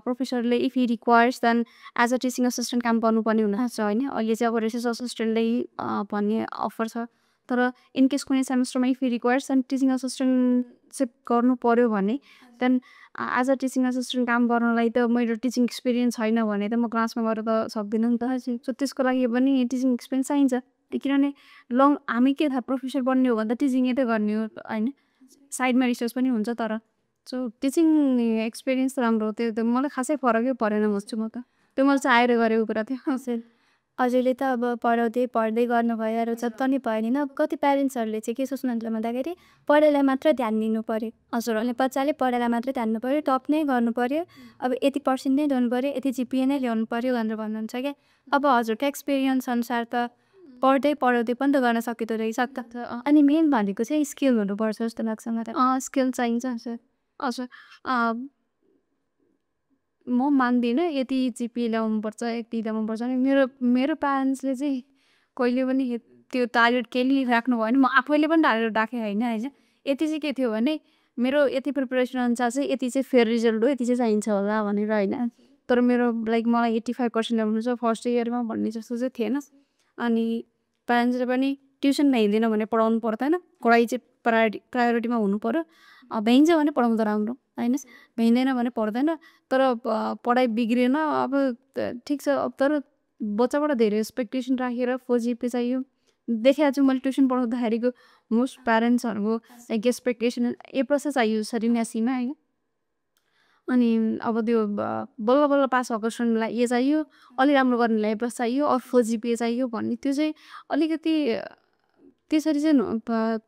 प्रोफेसरले if he requires then as a teaching assistant काम गर्नुपर्ने हुनसक्छ होइन अहिले चाहिँ अब रिसर्च असिस्टेन्टले भन्ने अफर छ तर इनकेस कुनै सेमेस्टरमा if he requires then teaching assistantship गर्नु पऱ्यो भने then as a teaching assistant काम गर्नलाई त मेरो टिचिङ एक्सपिरियन्स छैन भने त म क्लासमा गएर त सक्दिनँ नि त सो त्यसको लागि पनि टिचिङ एक्सपिरियन्स चाहिन्छ किनभने हामी के थाहा प्रोफेसर बन्ने हो भने त टिचिङै त गर्ने हो होइन साइडमा रिसर्च पनि हुन्छ तर सो टिचिङ एक्सपिरियन्स त राम्रो हो त्यो मलाई खासै फरकै परेन भन्छु म त त्यो मैले चाहिँ आएर गरेको कुरा थियो हजुरले त अब पढ्दै गर्नुभयो रोचक पनि भयो नि कति प्यारेन्ट्सहरूले चाहिँ के सोच्नुहुन्छ भन्दाखेरि पढाइलाई मात्र ध्यान दिनु पऱ्यो हजुरहरूले बच्चाले पढाइलाई मात्र ध्यान दिनु पऱ्यो टप नै गर्नु पऱ्यो अब यति पर्सेन्ट नै ल्याउनु पऱ्यो यति जिपिए नै ल्याउनु पऱ्यो भनेर भन्नुहुन्छ क्या अब हजुरको एक्सपिरियन्स अनुसार त पढाउँदै पनि त गर्न सकिँदो रहेछ अनि मेन भनेको चाहिँ स्किल हुनुपर्छ जस्तो लाग्छ मलाई स्किल चाहिन्छ हजुर म मान्दिनँ यति जिपिए ल्याउनुपर्छ यति ल्याउनुपर्छ अनि मेरो प्यारेन्ट्सले चाहिँ कहिले पनि त्यो टार्गेट केही राख्नु भयो भने म आफैले पनि टार्गेट राखेँ होइन यति चाहिँ के थियो भने मेरो यति प्रिपरेसन अनुसार चाहिँ यति चाहिँ फेयर रिजल्ट हो यति चाहिँ चाहिन्छ होला भनेर होइन तर मेरो लाइक मलाई 85% ल्याउनु छ फर्स्ट इयरमा भन्ने जस्तो चाहिँ थिएन अनि प्यारेन्ट्सले पनि ट्युसन भ्याइँदैन भने पढाउनु पर्दैन पढाइ चाहिँ प्रायोरिटीमा हुनु पऱ्यो भ्याइन्छ भने पढाउँदा राम्रो होइन भ्याइँदैन भने पढ्दैन तर पढाइ बिग्रेन अब ठिक छ अब तर बच्चाबाट धेरै एक्सपेक्टेसन राखेर 4 जिपी चाहियो देखेको छु मैले ट्युसन पढाउँदाखेरिको मोस्ट प्यारेन्ट्सहरूको लाइक एक्सपेक्टेसन A+ चाहियो सरिन्यासीमा होइन अनि अब त्यो बल्ल बल्ल पास भएको स्टुडेन्टलाई ए चाहियो अलिक राम्रो गर्नेलाई A+ चाहियो अर 4 जिपिए चाहियो भन्ने त्यो चाहिँ अलिकति त्यसरी चाहिँ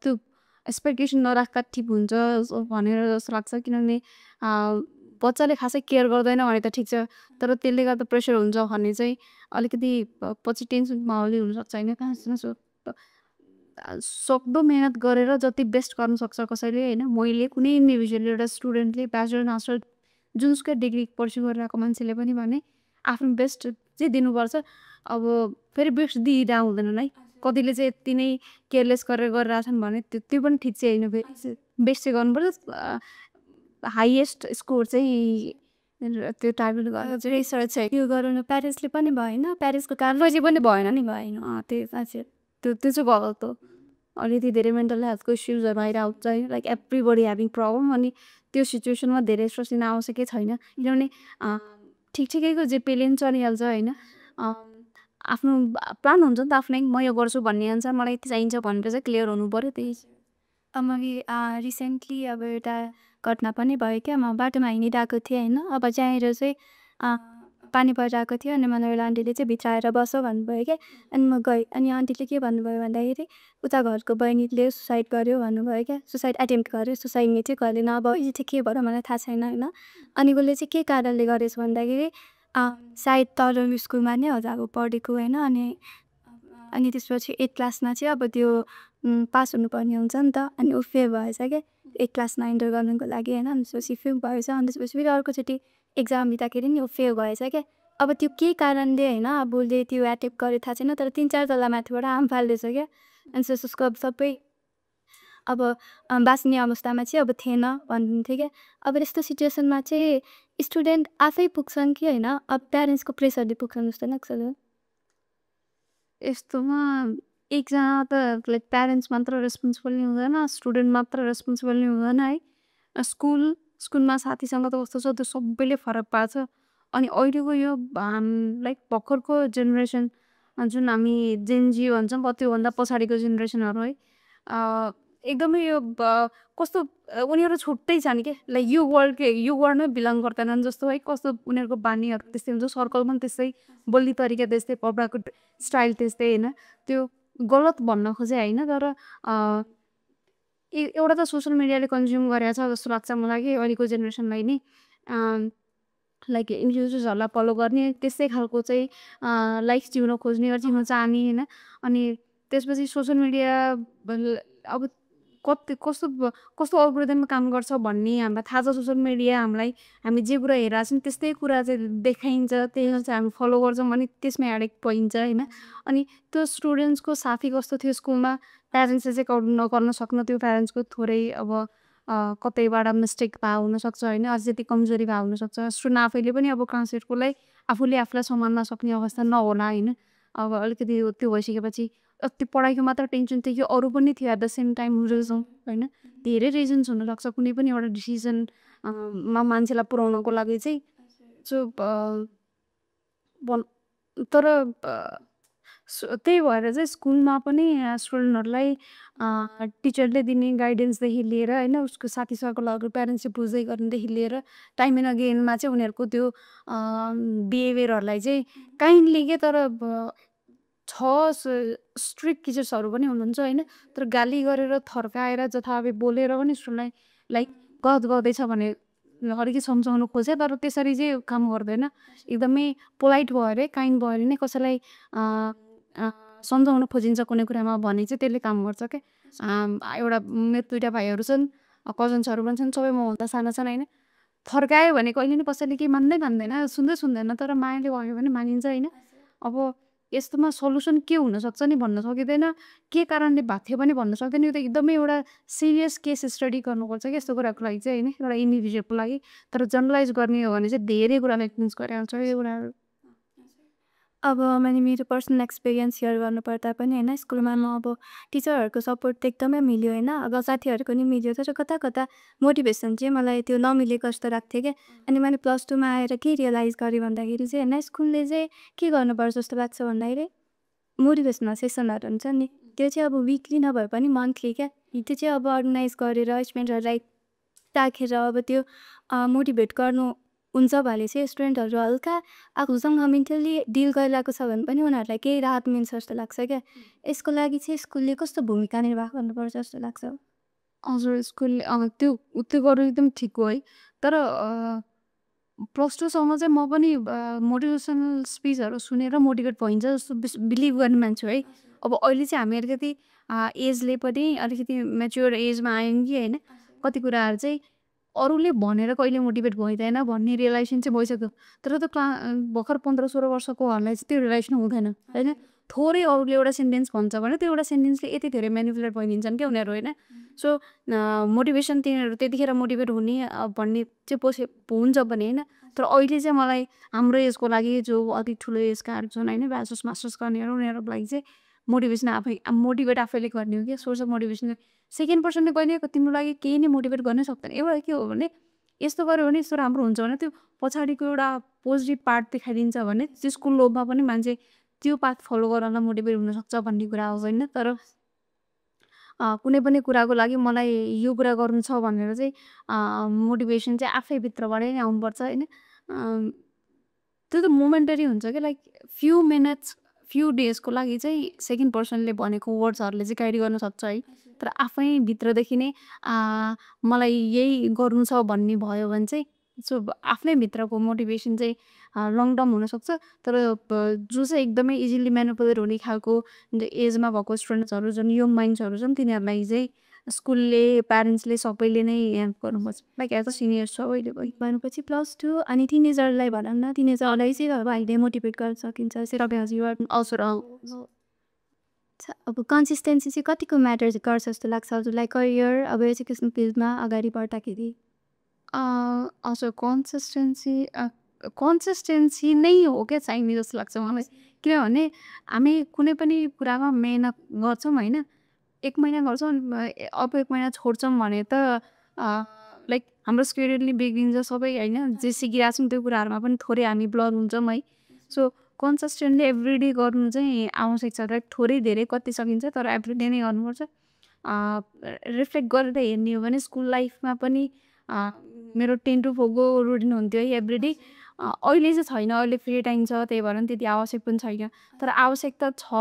त्यो एक्सपेक्टेसन नराख्दा ठिक हुन्छ भनेर जस्तो लाग्छ किनभने बच्चाले खासै केयर गर्दैन भने त ठिक छ तर त्यसले गर्दा प्रेसर हुन्छ भने चाहिँ अलिकति पछि टेन्सन माहौली हुनसक्छ होइन कहाँ सक्दो मेहनत गरेर जति बेस्ट गर्न सक्छ कसैले होइन मैले कुनै इन्डिभिजुअल एउटा स्टुडेन्टले ब्याचलर मास्टर जुनसुकै डिग्री पर्स्यु गरिरहेको मान्छेले पनि भने आफ्नो बेस्ट चाहिँ दिनुपर्छ अब फेरि बेस्ट दिइरह हुँदैन है कतिले चाहिँ यति नै केयरलेस गरेर गरिरहेछन् भने त्यो पनि ठिक चाहिँ होइन फेरि बेस्ट चाहिँ गर्नुपर्छ हाइएस्ट स्कोर चाहिँ त्यो टार्गेट गरेर रिसर्च चाहिँ त्यो गराउनु प्यारेन्ट्सले पनि भएन प्यारेन्ट्सको कार्य पनि भएन नि भएन त्यो चाहिँ गलत हो अलिकति धेरै मेन्टल हेल्थको इस्युजहरू आइरहेको छ लाइक एभ्रीबडी ह्याभिङ प्रब्लम अनि त्यो सिचुएसनमा धेरै स्ट्रेस लिन आवश्यकै छैन किनभने ठिकठिकैको जे पेलेन्ट चलिहाल्छ होइन आफ्नो प्लान हुन्छ नि त आफ्नै म यो गर्छु भन्ने अनुसार मलाई यति चाहिन्छ भनेर चाहिँ क्लियर हुनु पऱ्यो त्यही मैले रिसेन्टली अब एउटा घटना पनि भयो क्या म बाटोमा हिँडिरहेको थिएँ होइन अब त्यहाँनिर चाहिँ पानी परिरहेको थियो अनि मलाई एउटा आन्टीले चाहिँ भित्र आएर बसो भन्नुभयो क्या अनि म गएँ अनि आन्टीले के भन्नुभयो भन्दाखेरि उता घरको बहिनीले सुसाइड गर्यो भन्नुभयो क्या सुसाइड एटेम्प्ट गर्यो सुसाइड चाहिँ गरेन अब यो चाहिँ के भयो मलाई थाहा छैन होइन अनि उसले चाहिँ के कारणले गरेछ भन्दाखेरि सायद तल स्कुलमा नै होला अब पढेको होइन अनि त्यसपछि 8 क्लासमा चाहिँ अब त्यो पास हुनुपर्ने हुन्छ नि त अनि ऊ फेल भएछ क्या 8 क्लासमा इन्टर गर्नुको लागि होइन अनि त्यसपछि फेल भएछ अनि त्यसपछि फेरि अर्कोचोटि एक्जाम दिँदाखेरि नि ऊ फेल भएछ क्या अब त्यो के कारणले होइन अब उसले त्यो एटेम्प्ट गरेँ थाहा छैन तर 3-4 तला माथिबाट आम फाल्दैछ क्या अनि त्यसको अब सबै अब बाँच्ने अवस्थामा चाहिँ अब थिएन भन्नुहुन्थ्यो क्या अब यस्तो सिचुएसनमा चाहिँ स्टुडेन्ट आफै पुग्छन् कि होइन अब प्यारेन्ट्सको प्रेसरले पुग्छन् जस्तो लाग्छ यस्तोमा एकजना त लाइक प्यारेन्ट्स मात्र रेस्पोन्सिबल नै हुँदैन स्टुडेन्ट मात्र रेस्पोन्सिबल नै हुँदैन है स्कुलमा साथीसँग त कस्तो छ त्यो सबैले फरक पार्छ अनि अहिलेको यो लाइक भर्खरको जेनेरेसन जुन हामी जेनजी भन्छौँ त्योभन्दा पछाडिको जेनेरेसनहरू है एकदमै यो कस्तो उनीहरू छुट्टै छन् के लाइक यो वर्ल्डमै बिलङ गर्दैनन् जस्तो है कस्तो उनीहरूको बानीहरू त्यस्तै हुन्छ सर्कल पनि त्यस्तै बोल्ने तरिका त्यस्तै कपडाको स्टाइल त्यस्तै होइन त्यो गलत भन्न खोजेँ होइन तर एउटा त सोसियल मिडियाले कन्ज्युम गरेको छ जस्तो लाग्छ मलाई कि अहिलेको जेनेरेसनलाई नि लाइक इन्फ्लुएन्सर्सहरूलाई फलो गर्ने त्यस्तै खालको चाहिँ लाइफ जिउन खोज्ने जिउन चाहने होइन अनि त्यसपछि सोसियल मिडिया अब कस्तो अल्गोरिदममा काम गर्छ भन्ने हामीलाई थाहा छ सोसियल मिडिया हामी जे कुरा हेरेको छौँ त्यस्तै कुरा चाहिँ देखाइन्छ त्यही चाहिँ हामी फलो गर्छौँ भने त्यसमै एडिक्ट भइन्छ होइन अनि त्यो स्टुडेन्ट्सको साथी कस्तो थियो स्कुलमा प्यारेन्ट्सले चाहिँ नगर्न सक्नु त्यो प्यारेन्ट्सको थोरै अब कतैबाट मिस्टेक भए हुनसक्छ होइन अझै त्यति कमजोरी भए हुनसक्छ स्टुडेन्ट आफैले पनि अब क्लासमेटकोलाई आफूले आफूलाई सम्हाल्न सक्ने अवस्था नहोला होइन अब अलिकति त्यो भइसकेपछि त्यो पढाइको मात्र टेन्सन थियो कि अरू पनि थियो at the same time reason होइन धेरै रिजन्स हुनसक्छ कुनै पनि एउटा डिसिजनमा मान्छेलाई पुर्याउनको लागि चाहिँ सो तर त्यही भएर चाहिँ स्कुलमा पनि स्टुडेन्टहरूलाई टिचरले दिने गाइडेन्सदेखि लिएर होइन उसको साथी सर्कलहरू प्यारेन्ट्सले बुझ्दै गर्नेदेखि लिएर टाइम एन्ड अगेनमा चाहिँ उनीहरूको त्यो बिहेभियरहरूलाई चाहिँ काइन्डली के तर स्ट्रिक्ट टिचर्सहरू पनि हुनुहुन्छ होइन तर गाली गरेर थर्काएर जथाभावी बोलेर पनि स्टुडेन्टलाई लाइक गलत गर्दैछ भने अलिकति सम्झाउनु खोजे तर त्यसरी चाहिँ काम गर्दैन एकदमै पोलाइट भएर काइन्ड भएर नै कसैलाई सम्झाउन खोजिन्छ कुनै कुरामा भने चाहिँ त्यसले काम गर्छ क्या एउटा मेरो 2टा भाइहरू छन् कजन्सहरू पनि छन् सबै मभन्दा साना छन् होइन थर्कायो भने कहिले पनि कसैले केही मान्दैन सुन्दैन तर मायाले भयो भने मानिन्छ होइन अब यस्तोमा सल्युसन के हुनसक्छ नि भन्न सकिँदैन के कारणले भएको थियो पनि भन्न सक्दैन यो त एकदमै एउटा सिरियस केस स्टडी गर्नुपर्छ कि यस्तो कुराको लागि चाहिँ होइन एउटा इन्डिभिजुअलको लागि तर जनरलाइज गर्ने हो भने चाहिँ धेरै कुरामा एक्सपिरियन्स गरेर आउँछ यो कुराहरू अब मैले मेरो पर्सनल एक्सपिरियन्स सेयर गर्नुपर्दा पनि होइन स्कुलमा म अब टिचरहरूको सपोर्ट त एकदमै मिल्यो होइन अब साथीहरूको नि मिल्यो तर कता कता मोटिभेसन चाहिँ मलाई त्यो नमिलेको जस्तो लाग्थ्यो क्या अनि मैले +2मा आएर के रियलाइज गरेँ भन्दाखेरि चाहिँ होइन स्कुलले चाहिँ के गर्नुपर्छ जस्तो लाग्छ भन्दाखेरि मोटिभेसनल सेसनहरू हुन्छ नि त्यो चाहिँ अब विकली नभए पनि मन्थली क्या त्यो चाहिँ अब अर्गनाइज गरेर स्टुडेन्टहरूलाई राखेर अब त्यो मोटिभेट गर्नु हुन्छ भने चाहिँ स्टुडेन्टहरू हल्का आफूसँग मेन्टल्ली डिल गरिरहेको छ भने पनि उनीहरूलाई केही राहत मिल्छ जस्तो लाग्छ क्या यसको लागि चाहिँ स्कुलले कस्तो भूमिका निर्वाह गर्नुपर्छ जस्तो लाग्छ हजुर स्कुलले त्यो गर्नु एकदम ठिक हो है तर +2सम्म चाहिँ म पनि मोटिभेसनल स्पिचहरू सुनेर मोटिभेट भइन्छ जस्तो बिलिभ गर्ने मान्छे है अब अहिले चाहिँ हामी अलिकति एजले पनि अलिकति मेच्योर एजमा आयौँ कि होइन कति कुराहरू चाहिँ अरूले भनेर कहिले मोटिभेट भइँदैन भन्ने रियलाइजेसन चाहिँ भइसक्यो तर त्यो भर्खर 15-16 वर्षकोहरूलाई चाहिँ त्यो रियलाइजेसन हुँदैन होइन थोरै अरूले एउटा सेन्टेन्स भन्छ भने त्यो एउटा सेन्टेन्सले यति धेरै मेनिपुलेट भइदिन्छन् क्या उनीहरू होइन सो मोटिभेसन तिनीहरू त्यतिखेर मोटिभेट हुने भन्ने चाहिँ हुन्छ भने होइन तर अहिले चाहिँ मलाई हाम्रो एजको लागि जो अति ठुलो एजकाहरू छन् होइन ब्याचलर्स मास्टर्स गर्नेहरू उनीहरूको लागि चाहिँ मोटिभेसन मोटिभेट आफैले गर्ने हो क्या सोर्स अफ मोटिभेसन सेकेन्ड पर्सनले कहिले तिम्रो लागि केही नै मोटिभेट गर्नै सक्दैन एउटा के हो भने यस्तो गऱ्यो भने यस्तो राम्रो हुन्छ भने त्यो पछाडिको एउटा पोजिटिभ पार्ट देखाइदिन्छ भने त्यसको लोभमा पनि मान्छे त्यो पाथ फलो गर्न मोटिभेट हुनसक्छ भन्ने कुरा हो होइन तर कुनै पनि कुराको लागि मलाई यो कुरा गर्नु छ भनेर चाहिँ मोटिभेसन चाहिँ आफैभित्रबाटै नै आउनुपर्छ होइन त्यो त मोमेन्टरी हुन्छ क्या लाइक फ्यु डेजको लागि चाहिँ सेकेन्ड पर्सनले भनेको वर्ड्सहरूले चाहिँ गाइड गर्न सक्छ है तर आफै भित्रदेखि नै मलाई यही गर्नु छ भन्ने भयो भने चाहिँ सो आफ्नै भित्रको मोटिभेसन चाहिँ लङ टर्म हुनसक्छ तर जो चाहिँ एकदमै इजिली म्यानिपुलेट हुने खालको एजमा भएको स्टुडेन्ट्सहरू जुन यङ माइन्ड्सहरू छन् तिनीहरूलाई चाहिँ स्कुलले प्यारेन्ट्सले सबैले नै हेल्प गर्नुपर्छ लाइक एज अ सिनियर्स छ अहिले भनेपछि +2 अनि टिनेजरलाई भनौँ न टिनेजरलाई चाहिँ अब अहिले मोटिभेट गर्न सकिन्छ अवसर अब कन्सिस्टेन्सी चाहिँ कतिको म्याटर गर्छ जस्तो लाग्छ हजुरलाई करियर अब एजुकेसन फिल्डमा अगाडि बढ्दाखेरि हजुर कन्सिस्टेन्सी नै हो क्या चाहिने जस्तो लाग्छ मलाई किनभने हामी कुनै पनि कुरामा मेहनत गर्छौँ होइन 1 महिना गर्छौँ अब 1 महिना छोड्छौँ भने त लाइक हाम्रो स्केड्युलले बिग्रिन्छ सबै होइन जे सिकिरहेको छौँ त्यो कुराहरूमा पनि थोरै हामी ब्लर हुन्छौँ है सो कन्सिस्टेन्टली एभ्रिडे गर्नु चाहिँ आवश्यक छ लाइक थोरै धेरै कति सकिन्छ तर एभ्रिडे नै गर्नुपर्छ रिफ्लेक्ट गरेर हेर्ने हो भने स्कुल लाइफमा पनि मेरो 10 to 4 को रुटिन हुन्थ्यो है एभ्रिडे। अहिले चाहिँ छैन, अहिले फ्री टाइम छ, त्यही भएर नि त्यति आवश्यक पनि छैन। तर आवश्यकता छ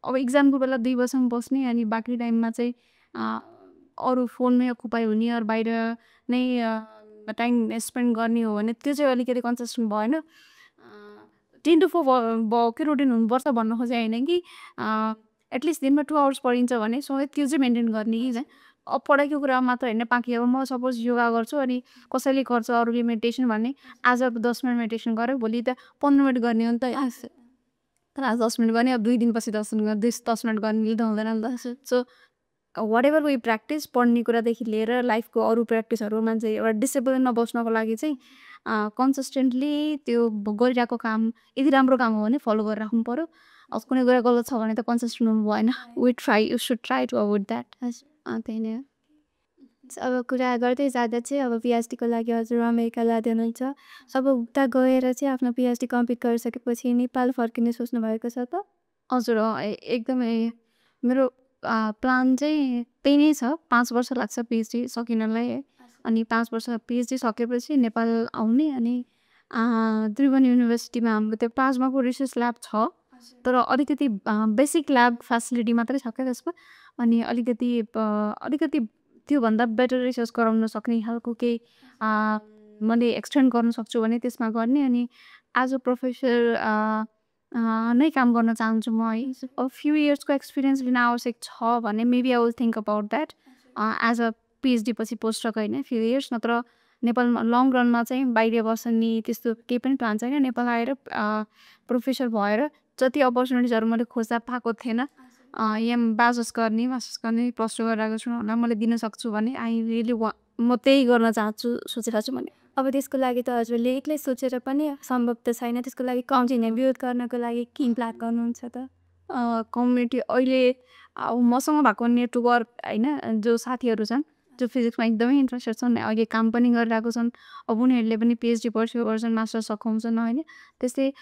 अब इक्जामको बेला 2 वर्षसम्म बस्ने, अनि बाँकी टाइममा चाहिँ अरू फोनमै अकुपाई हुने, अरू बाहिर नै टाइम स्पेन्ड गर्ने हो भने त्यो चाहिँ अलिकति कन्सिस्टेन्ट भएन। 10 to 4 भएकै रुटिन हुनुपर्छ भन्न खोजेँ होइन कि एटलिस्ट दिनमा 2 आवर्स पढिन्छ भने सो त्यो चाहिँ मेन्टेन गर्ने कि चाहिँ। अब पढाइको कुरा मात्र होइन, बाँकी अब म सपोज योगा गर्छु अनि कसैले गर्छ अरूले मेडिटेसन भने आज 10 मिनट मेडिटेसन गऱ्यो, भोलि त 15 मिनट गर्ने हो नि त। तर आज 10 मिनट गर्ने, अब 2 दिनपछि 10 मिनट गर्ने त हुँदैन नि त। So whatever we practice, पढ्ने कुरादेखि लिएर लाइफको अरू प्र्याक्टिसहरूमा चाहिँ एउटा डिसिप्लिनमा बस्नको लागि चाहिँ कन्सिस्टेन्टली त्यो गरिरहेको काम यदि राम्रो काम हो भने फलो गरेर राख्नु पऱ्यो। अब कुनै कुरा गलत छ भने त कन्सिस्टेन्ट हुनु भएन। You should try to avoid that. त्यही नै हो। अब कुरा गर्दै जाँदा चाहिँ अब पिएचडीको लागि हजुर अमेरिका लाँदै हुनुहुन्छ। अब उता गएर चाहिँ आफ्नो पिएचडी कम्प्लिट गरिसकेपछि नेपाल फर्किने सोच्नु भएको छ त? हजुर एकदमै मेरो प्लान चाहिँ त्यही नै छ। 5 वर्ष लाग्छ पिएचडी सकिनलाई है। अनि 5 वर्ष पिएचडी सकेपछि नेपाल आउने, अनि त्रिभुवन युनिभर्सिटीमा हाम्रो त्यो प्लाज्माको रिसर्च ल्याब छ, तर अलिकति बेसिक ल्याब फेसिलिटी मात्रै छ क्या त्यसमा। अनि अलिकति त्योभन्दा बेटर रिसर्च गराउन सक्ने खालको केही मैले एक्सटेन्ड गर्न सक्छु भने त्यसमा गर्ने। अनि एज अ प्रोफेसर नै काम गर्न चाहन्छु म है। फ्यु इयर्सको एक्सपिरियन्स लिन आवश्यक छ भने maybe I will think about that as a PhD पछि पोस्ट डक होइन, फ्यु इयर्स। नत्र नेपालमा लङ रनमा चाहिँ बाहिर बस्ने त्यस्तो केही पनि प्लान छैन। नेपाल आएर प्रोफेसर भएर जति अपर्च्युनिटिजहरू मैले खोज्दा पाएको थिएन, यहाँ मास्टर्स गर्ने प्लस 2 गरिरहेको छु होला, मैले दिन सक्छु भने म त्यही गर्न चाहन्छु, सोचेको छु भने। अब त्यसको लागि त हजुरले एक्लै सोचेर पनि सम्भव त छैन, त्यसको लागि कम्युनिटी बिल्ड गर्नको लागि के प्लान गर्नुहुन्छ त? कम्युनिटी अहिले अब मसँग भएको नेटवर्क होइन, जो साथीहरू छन् जो फिजिक्समा एकदमै इन्ट्रेस्टेड छन्, अहिले काम पनि गरिरहेको छन्, अब उनीहरूले पनि पिएचडी पर्स्यु गर्छन्, मास्टर्स सघाउँछन् होइन। त्यस्तै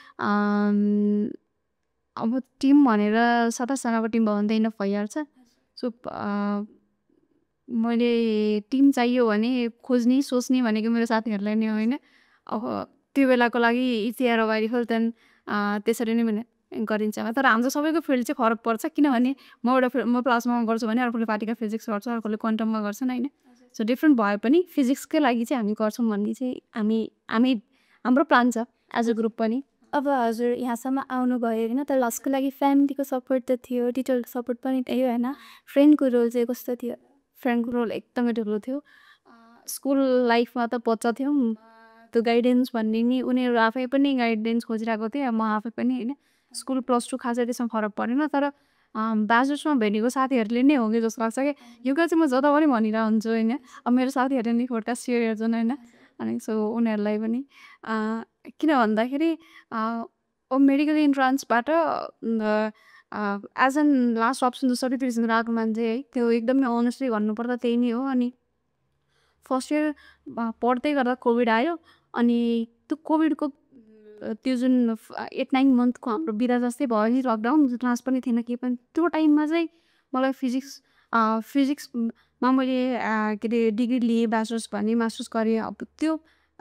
अब टिम भनेर 27जनाको टिम भयो भने त इनफ भइहाल्छ। सो मैले टिम चाहियो भने खोज्ने सोच्ने भनेको मेरो साथीहरूलाई नै होइन। अब त्यो बेलाको लागि इतिहार अगाडि देन त्यसरी नै गरिन्छ। तर हाम्रो सबैको फिल्ड चाहिँ फरक पर्छ, किनभने म प्लाज्मामा गर्छु भने अर्कोले पार्टिकल फिजिक्स गर्छ, अर्कोले क्वान्टममा गर्छन् होइन। सो डिफ्रेन्ट भए पनि फिजिक्सकै लागि चाहिँ हामी गर्छौँ भन्ने चाहिँ हाम्रो प्लान छ एज अ ग्रुप पनि। अब हजुर यहाँसम्म आउनुभयो होइन, तर लसको लागि फ्यामिलीको सपोर्ट त थियो, टिचरको सपोर्ट पनि थियो होइन। फ्रेन्डको रोल चाहिँ कस्तो थियो? फ्रेन्डको रोल एकदमै ठुलो थियो। स्कुल लाइफमा त बच्चा थियौँ, त्यो गाइडेन्स भन्ने नि उनीहरू आफै पनि गाइडेन्स खोजिरहेको थियो, म आफै पनि होइन। स्कुल प्लस 2 खासै त्यसमा फरक परेन, तर ब्याचलर्समा भेटेको साथीहरूले नै हो कि जस्तो लाग्छ कि यो कुरा चाहिँ म जता पनि भनिरहेको हुन्छु होइन। अब मेरो साथीहरूले नि फोटोका सेयर हेर्छन् होइन। अनि सो उनीहरूलाई पनि किन भन्दाखेरि मेडिकल इन्ट्रान्सबाट एज एन लास्ट अप्सन जसरी तिर्सिनु गएको मान्छे है, त्यो एकदमै अनेस्टली भन्नुपर्दा त्यही नै हो। अनि फर्स्ट इयर पढ्दै गर्दा कोभिड आयो, अनि त्यो कोभिडको त्यो जुन 8-9 मन्थको हाम्रो बिदा जस्तै भयो नि, लकडाउन, क्लास पनि थिएन केही पनि। त्यो टाइममा चाहिँ मलाई फिजिक्समा मैले के अरे डिग्री लिएँ, ब्याचलर्स भने मास्टर्स गरेँ। अब त्यो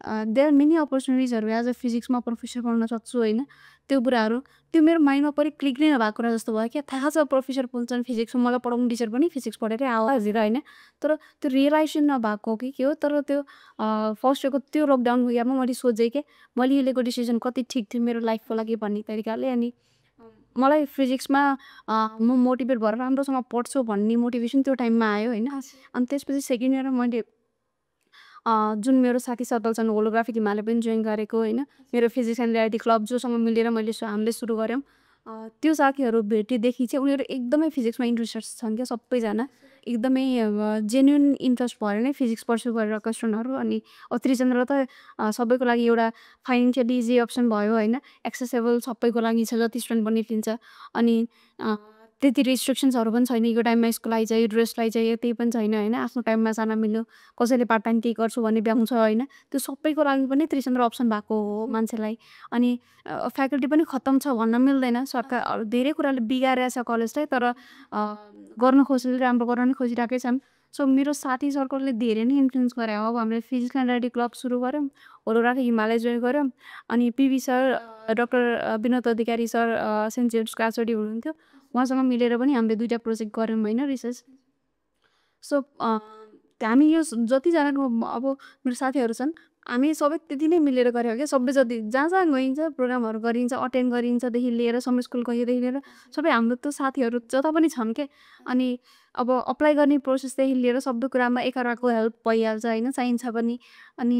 देयर आर मेनी अपर्च्युनिटिजहरू एज अ फिजिक्समा प्रोफेसर बन्न सक्छु होइन। त्यो कुराहरू त्यो मेरो माइन्डमा परि क्लिक नै नभएको कुरा जस्तो भयो क्या। थाहा छ प्रोफेसर पुग्छन् फिजिक्समा, मलाई पढाउने टिचर पनि फिजिक्स पढेरै आवाज होइन। तर त्यो रियलाइजेसन नभएको कि के हो। तर त्यो फर्स्ट इयरको त्यो लकडाउनको इयरमा मैले सोचेँ कि मैले लिएको डिसिजन कति ठिक थियो मेरो लाइफको लागि भन्ने तरिकाले। अनि मलाई फिजिक्समा म मोटिभेट भएर राम्रोसँग पढ्छु भन्ने मोटिभेसन त्यो टाइममा आयो होइन। अनि त्यसपछि सेकेन्ड इयरमा मैले जुन मेरो साथी सर्कल छन्, होलोग्राफिक हिमालय पनि जोइन गरेको होइन। मेरो फिजिक्स एन्ड रियालिटी क्लब जोसँग मिलेर हामीले सुरु गऱ्यौँ। त्यो साथीहरू भेटेदेखि चाहिँ उनीहरू एकदमै फिजिक्समा इन्ट्रेस्टेड छन् क्या, सबैजना एकदमै जेन्युन इन्ट्रेस्ट भएर नै फिजिक्स पर्स्यु गरेर क्वेसनहरू। अनि त्रिचन्द्र त सबैको लागि एउटा फाइनेन्सियली इजी अप्सन भयो होइन, एक्सेसेबल सबैको लागि छ, जति स्टुडेन्ट पनि लिन्छ। अनि त्यति रिस्ट्रिक्सन्सहरू पनि छैन यो टाइममा स्कुल आइजायो ड्रेस लगाइजायो त्यही पनि छैन होइन आफ्नो टाइममा जान मिल्यो कसैले पार्ट टाइम केही गर्छु भन्ने भ्याउँछ होइन त्यो सबैको लागि पनि त्रिचन्द्र अप्सन भएको हो मान्छेलाई अनि फ्याकल्टी पनि खत्तम छ भन्न मिल्दैन सरकार धेरै कुराले बिगारेको छ कलेजलाई तर गर्न खोजेर राम्रो गर्न नै खोजिरहेकै छन् सो मेरो साथी सर्कलले धेरै नै इन्फ्लुएन्स गरे हो अब हामीले फिजिक्स एन्ड रेडी क्लब सुरु गऱ्यौँ होलोराको हिमालय जोइन गऱ्यौँ अनि पिभी सर डाक्टर विनोद अधिकारी सर सेन्ट जेम्सको आचार्य हुनुहुन्थ्यो उहाँसँग मिलेर पनि हामीले 2टा प्रोजेक्ट गऱ्यौँ होइन रिसर्च सो हामी यो जतिजनाको अब मेरो साथीहरू छन् हामी सबै त्यति नै मिलेर गऱ्यौँ क्या सबै जति जहाँ जहाँ गइन्छ प्रोग्रामहरू गरिन्छ अटेन्ड गरिन्छदेखि लिएर समर स्कुल गएदेखि लिएर सबै हाम्रो त साथीहरू जता पनि छन् क्या अनि अब अप्लाई गर्ने प्रोसेसदेखि लिएर सबै कुरामा एकअर्काको हेल्प भइहाल्छ होइन चाहिन्छ पनि अनि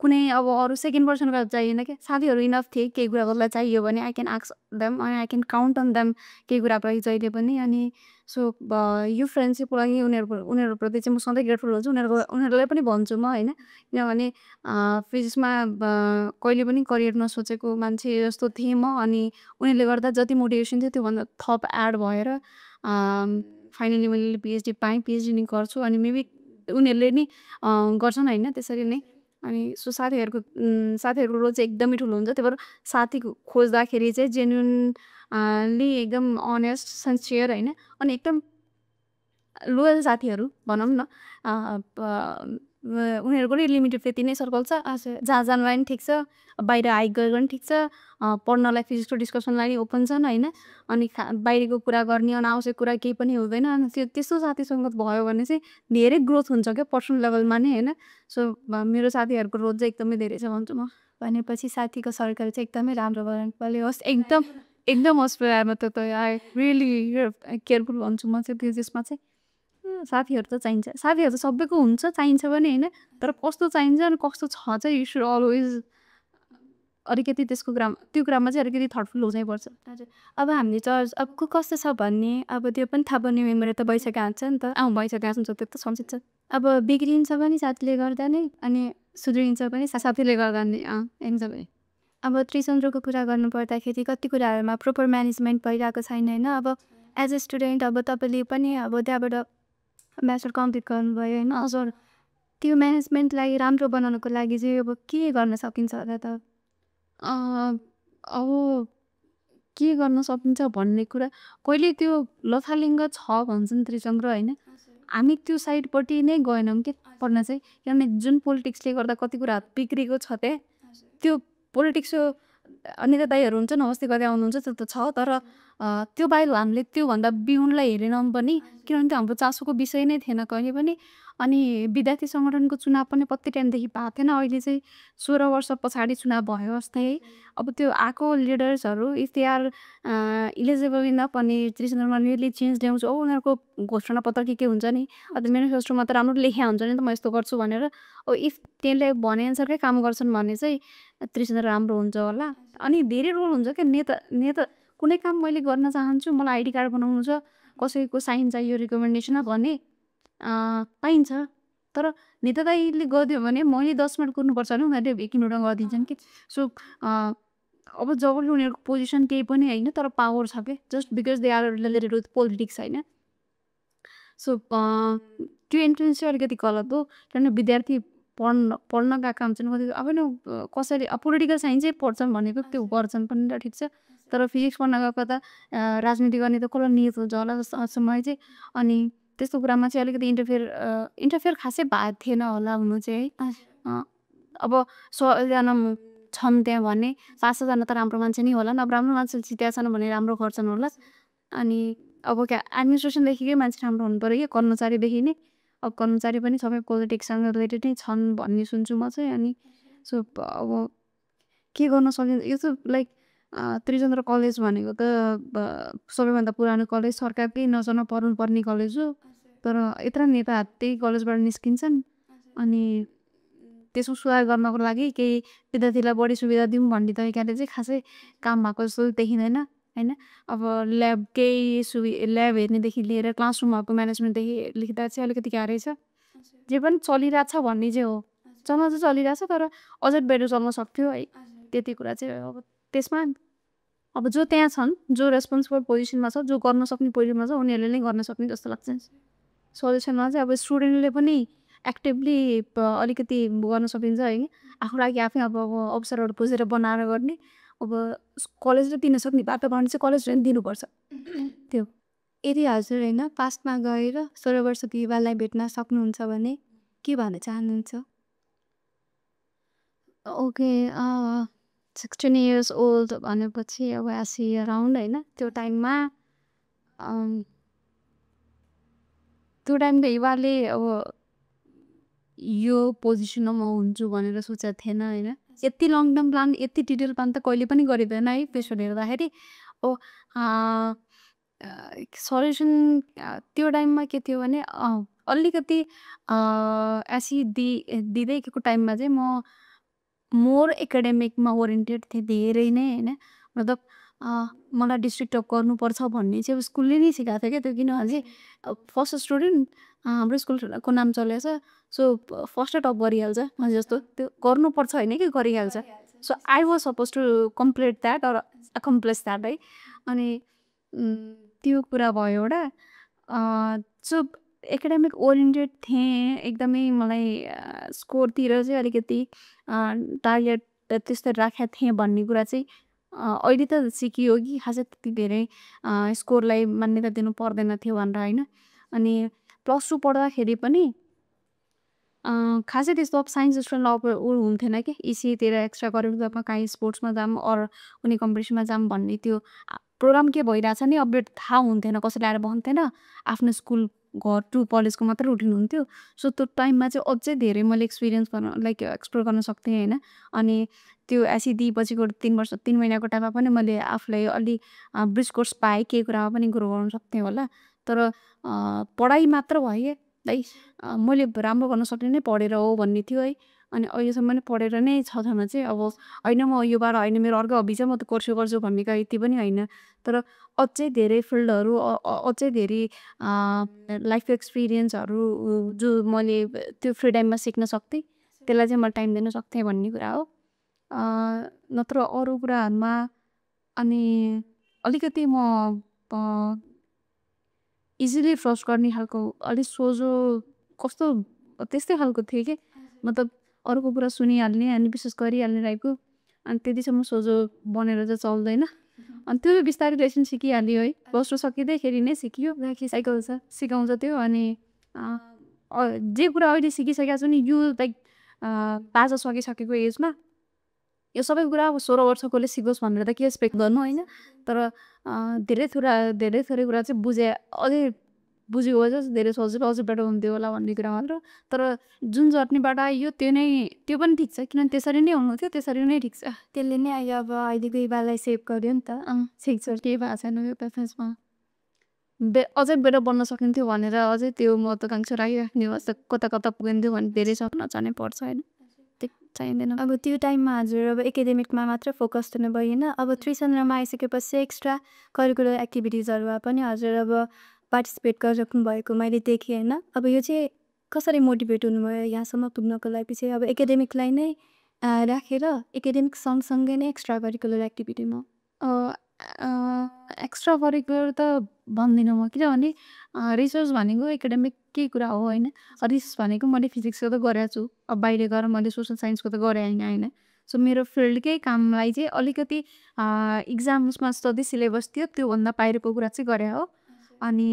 कुनै अब अरू सेकेन्ड पर्सनको हेल्प चाहिएन क्या साथीहरू इनफ थिए केही कुरा गर्दा चाहियो भने आई क्यान आस्क देम अनि I can count on them केही कुराको लागि जहिले पनि अनि सो यो फ्रेन्डसिपको लागि उनीहरूप्रति चाहिँ म सधैँ ग्रेटफुल हुन्छु उनीहरूलाई पनि भन्छु म होइन किनभने फिजिक्समा कहिले पनि करियर नसोचेको मान्छे जस्तो थिएँ म अनि उनीहरूले गर्दा जति मोटिभेसन थियो त्योभन्दा थप एड भएर फाइनली मैले पिएचडी पाएँ पिएचडी नि गर्छु अनि मेबी उनीहरूले नि गर्छन् होइन त्यसरी नै अनि सो साथीहरूको रोल चाहिँ एकदमै ठुलो हुन्छ त्यही भएर साथी खोज्दाखेरि चाहिँ जेन्युनली एकदम अनेस्ट सिन्सियर होइन अनि एकदम लोयल साथीहरू भनौँ न उनीहरूको नि लिमिटेड त्यति नै सर्कल छ जहाँ जानलाई पनि ठिक छ बाहिर हाइक गरेर पनि ठिक छ पढ्नलाई फिजिक्सको डिस्कसनलाई ओपन छन् होइन अनि बाहिरको कुरा गर्ने अनावश्यक कुरा केही पनि हुँदैन अनि त्यस्तो साथीसँग भयो भने चाहिँ धेरै ग्रोथ हुन्छ क्या पर्सनल लेभलमा नै होइन सो मेरो साथीहरूको रोल चाहिँ एकदमै धेरै छ भन्छु म भनेपछि साथीको सर्कल चाहिँ एकदमै राम्रो बनाउनु होस् एकदम हस्पिटलमा त आई रियली केयरफुल भन्छु म चाहिँ त्यसमा चाहिँ साथीहरू त चाहिन्छ साथीहरू त सबैको हुन्छ चाहिन्छ पनि होइन तर कस्तो चाहिन्छ अनि कस्तो छ चाहिँ यु सुड अलवेज अलिकति त्यो कुरामा चाहिँ अलिकति थटफुल हुँदैपर्छ हजुर अब हामीले चर्च अब को कस्तो छ भन्ने अब त्यो पनि थाहा पाउने मेमोरी त भइसकेको हुन्छ नि त भइसकेको हुन्छ त्यो त सम्झिन्छ अब बिग्रिन्छ पनि साथीले गर्दा नै अनि सुध्रिन्छ पनि साथीले गर्दा नि एकदमै अब त्रिचन्द्रको कुरा गर्नु पर्दाखेरि कति कुराहरूमा प्रोपर म्यानेजमेन्ट भइरहेको छैन होइन अब एज अ स्टुडेन्ट अब तपाईँले पनि अब त्यहाँबाट मास्टर कम्प्लिट गर्नुभयो होइन हजुर त्यो म्यानेजमेन्टलाई राम्रो बनाउनको लागि चाहिँ अब के गर्न सकिन्छ होला त अब के गर्न सकिन्छ भन्ने कुरा कहिले त्यो लथालिङ्ग छ भन्छन् त्रिचन्द्र होइन हामी त्यो साइडपट्टि नै गएनौँ कि पढ्न चाहिँ किनभने जुन पोलिटिक्सले गर्दा कति कुरा बिग्रेको छ त्यहाँ त्यो पोलिटिक्सको अनिता दाईहरू हुन्छ न अस्ति कतै आउनुहुन्छ त्यो त छ तर त्यो बाहिर हामीले त्योभन्दा बिउनलाई हेरेनौँ पनि किनभने त्यो हाम्रो चासोको विषय नै थिएन कहिले पनि अनि विद्यार्थी सङ्गठनको चुनाव पनि कति टाइमदेखि भएको थिएन अहिले चाहिँ 16 वर्ष पछाडि चुनाव भयो जस्तै है अब त्यो आएको लिडर्सहरू if they are eligible enough अनि त्रिचन्द्रमा रियली चेन्ज ल्याउँछ उनीहरूको घोषणा पत्र के हुन्छ नि अन्त मेनिफेस्टोमा त राम्रो लेखिया हुन्छ नि त म यस्तो गर्छु भनेर अब इफ त्यसले भने अनुसारकै काम गर्छन् भने चाहिँ त्रिचन्द्र राम्रो हुन्छ होला अनि धेरै रोल हुन्छ क्या नेता कुनै काम मैले गर्न चाहन्छु मलाई आइडी कार्ड बनाउनु छ कसैको साइन चाहियो रिकमेन्डेसन भने पाइन्छ तर नेता दाइले गरिदियो भने मैले 10 मिनट कुर्नुपर्छ भने उनीहरूले 1 मिनटमा गरिदिन्छन् कि सो अब जब उनीहरूको पोजिसन केही पनि होइन तर पावर छ क्या just because they are related with politics होइन सो त्यो इन्फ्लुएन्स चाहिँ अलिकति गलत हो किनभने विद्यार्थी पढ्न गएका हुन्छन् कति अब न कसरी पोलिटिकल साइन्सै पढ्छन् भनेको त्यो गर्छन् पनि त ठिक छ तर फिजिक्स पढ्न गएको त राजनीति गर्ने त कसलाई नियत हुन्छ होला जस्तो लाग्छ मलाई चाहिँ अनि त्यस्तो कुरामा चाहिँ अलिकति इन्टरफेयर खासै भएको थिएन होला हुनु चाहिँ है अब 100जना छन् त्यहाँ भने 500जना त राम्रो मान्छे नै होला अब राम्रो मान्छे जित्या छन् भने राम्रो गर्छन् होला अनि अब क्या एडमिनिस्ट्रेसनदेखिकै मान्छे राम्रो हुनु पऱ्यो क्या कर्मचारीदेखि नै अब कर्मचारी पनि सबै पोलिटिक्ससँग रिलेटेड नै छन् भन्ने सुन्छु म चाहिँ अनि सो अब के गर्न सकिन्छ यो त लाइक त्रिचन्द्र कलेज भनेको त सबैभन्दा पुरानो कलेज सरकारकै नजरमा पर्नुपर्ने कलेज हो तर यत्र नेता त्यही कलेजबाट निस्किन्छन् अनि त्यसको सुधार गर्नको लागि केही विद्यार्थीलाई बढी सुविधा दिउँ भन्ने तरिकाले चाहिँ खासै काम भएको जस्तो देखिँदैन होइन अब ल्याब हेर्नेदेखि लिएर क्लासरुमहरूको म्यानेजमेन्टदेखि लेख्दा चाहिँ अलिकति गाह्रै छ जे पनि चलिरहेछ भन्ने चाहिँ हो चल्न चाहिँ चलिरहेछ तर अझै बेटर चल्न सक्थ्यो है त्यति कुरा चाहिँ अब त्यसमा अब जो त्यहाँ छन्, जो रेस्पोन्सिबल पोजिसनमा छ, जो गर्न सक्ने पोजिसनमा छ, उनीहरूले नै गर्न सक्ने जस्तो लाग्छ। सजेसनमा चाहिँ अब स्टुडेन्टले पनि एक्टिभली अलिकति गर्न सकिन्छ है। आफ्नो लागि आफै अब अवसरहरू खोजेर बनाएर गर्ने। अब कलेजले दिन सक्ने वातावरण चाहिँ कलेजले पनि दिनुपर्छ। त्यो यदि हजुर होइन पास्टमा गएर 16 वर्षको युवालाई भेट्न सक्नुहुन्छ भने के भन्न चाहनुहुन्छ? ओके 16 इयर्स ओल्ड भनेपछि अब एसी अराउन्ड होइन त्यो टाइममा त्यो टाइमको युवाले अब यो पोजिसनमा म हुन्छु भनेर सोचेको थिएन होइन। यति लङ टर्म प्लान यति डिटेल प्लान त कहिले पनि गरिँदैन है। पेसोड हेर्दाखेरि अब सल्युसन त्यो टाइममा के थियो भने अलिकति एसी दिँदैको टाइममा चाहिँ म मोर एकाडेमिकमा ओरिएन्टेड थिएँ धेरै नै होइन। मतलब मलाई डिस्ट्रिक्ट टप गर्नुपर्छ भन्ने चाहिँ स्कुलले नै सिकाएको थियो क्या त्यो। किनभने फर्स्ट स्टुडेन्ट हाम्रो स्कुलको नाम चलेको छ, सो फर्स्टै टप गरिहाल्छ भने जस्तो। त्यो गर्नुपर्छ होइन कि गरिहाल्छ। So I was suppose to complete that or accomplish that है। अनि त्यो कुरा भयो एउटा। सो एकाडेमिक ओरिएन्टेड थिएँ एकदमै। मलाई स्कोरतिर चाहिँ अलिकति टार्गेट त्यस्तो राखेको थिएँ भन्ने कुरा चाहिँ अहिले त सिकियो कि खासै त्यति धेरै स्कोरलाई मान्यता दिनु पर्दैन थियो भनेर होइन। अनि प्लस 2 पढ्दाखेरि पनि खासै त्यस्तो अब साइन्स स्टुडेन्ट हुन्थेन कि इसीतिर एक्स्ट्रा करिकुलरमा काहीँ स्पोर्ट्समा जाऊँ अरू कुनै कम्पिटिसनमा जाऊँ भन्ने त्यो प्रोग्राम के भइरहेछ नि अपडेट थाहा हुन्थेन, कसैले आएर भन्थेन। आफ्नो स्कुल घर टु कलेजको मात्रै रुटिन हुन्थ्यो। सो त्यो टाइममा चाहिँ अझै धेरै मैले एक्सपिरियन्स गर्न लाइक एक्सप्लोर गर्न सक्थेँ होइन। अनि त्यो एसी दिएपछिको 3 महिनाको टाइममा पनि मैले आफूलाई अलि ब्रिज कोर्स पाएँ, केही कुरामा पनि ग्रो गर्न सक्थेँ होला। तर पढाइ मात्र भयो है। मैले राम्रो गर्न सक्ने नै पढेर हो भन्ने थियो है। अनि अहिलेसम्म पनि पढेर नै छ छन चाहिँ अब होइन म यो बार होइन मेरो अर्को हबी चाहिँ म त गर्छु भन्ने यति पनि होइन। तर अझै धेरै फिल्डहरू अझै धेरै लाइफ एक्सपिरियन्सहरू जो मैले त्यो फ्री टाइममा सिक्न सक्थेँ त्यसलाई चाहिँ म टाइम दिन सक्थेँ भन्ने कुरा हो। नत्र अरू कुराहरूमा अनि अलिकति म इजिली ट्रस्ट गर्ने खालको अलिक सोझो कस्तो त्यस्तै खालको थियो कि। मतलब अरूको कुरा सुनिहाल्ने अनि विश्वास गरिहाल्ने टाइपको। अनि त्यतिसम्म सोझो बनेर चाहिँ चल्दैन। अनि त्यो बिस्तारै लेसन सिकिहाल्यो है। प्लस 2 सकिँदैखेरि नै सिकियो, सिकाउँछ त्यो। अनि जे कुरा अहिले सिकिसकेको छु नि यो लाइक बाजा सकिसकेको एजमा यो सबै कुरा अब 16 वर्षकोले सिकोस् भनेर त के एक्सपेक्ट गर्नु होइन। तर धेरै थोरै कुरा चाहिँ अझै बुझेको भए चाहिँ धेरै सजिलो अझै बेटर हुन्थ्यो होला भन्ने कुरा मात्र। तर जुन जर्नीबाट आयो त्यो पनि ठिक छ, किनभने त्यसरी नै हुनु थियो, त्यसरी नै ठिक छ। त्यसले नै अब अहिलेको युवालाई सेभ गर्यो नि त। ठिक छ, केही भएको छैन यो प्यासेजमा। अझै बेटर बन्न सकिन्थ्यो भनेर अझै त्यो महत्त्वाकांक्षा राखिराख्ने वास्ते कता कता पुगिन्थ्यो भने धेरै सपना चाहिँ पर्छ होइन। त्यो चाहिँदैन। अब त्यो टाइममा हजुर अब एकाडेमिकमा मात्र फोकस हुनु भएन। अब 3 सन्द्रमा आइसकेपछि एक्स्ट्रा करिकुलर एक्टिभिटिजहरूमा पनि हजुर अब पार्टिसिपेट गरिराख्नु भएको मैले देखेँ होइन। अब यो चाहिँ कसरी मोटिभेट हुनुभयो यहाँसम्म पुग्नको लागि चाहिँ? अब एकाडेमिकलाई नै राखेर एकाडेमिक सँगसँगै नै एक्स्ट्रा करिकुलर एक्टिभिटीमा एक्स्ट्रा करिकुलर त भन्दिनँ म। किनभने रिसर्च भनेको एकाडेमिकै कुरा हो होइन। रिसर्च भनेको मैले फिजिक्सको त गरेको छु, अब बाहिर गएर मैले सोसल साइन्सको त गरेँ होइन। सो मेरो फिल्डकै कामलाई चाहिँ अलिकति इक्जाम्समा जति सिलेबस थियो त्योभन्दा बाहिरको कुरा चाहिँ गरे हो। अनि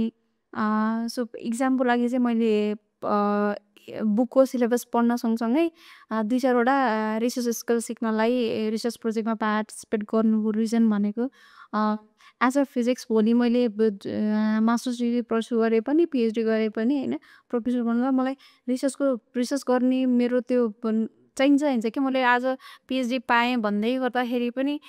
सो इक्जामको लागि चाहिँ मैले बुकको सिलेबस पढ्न सँगसँगै 2-4वटा रिसर्च स्किल सिक्नलाई रिसर्च प्रोजेक्टमा पार्टिसिपेट गर्नुको रिजन भनेको एज अ फिजिक्स भोलि मैले मास्टर्स डिग्री पर्सु गरे पनि पिएचडी गरे पनि होइन प्रोफेसर बन्दा मलाई रिसर्च गर्ने मेरो त्यो चाहिन्छ कि। मैले आज पिएचडी पाएँ भन्दै गर्दाखेरि पनि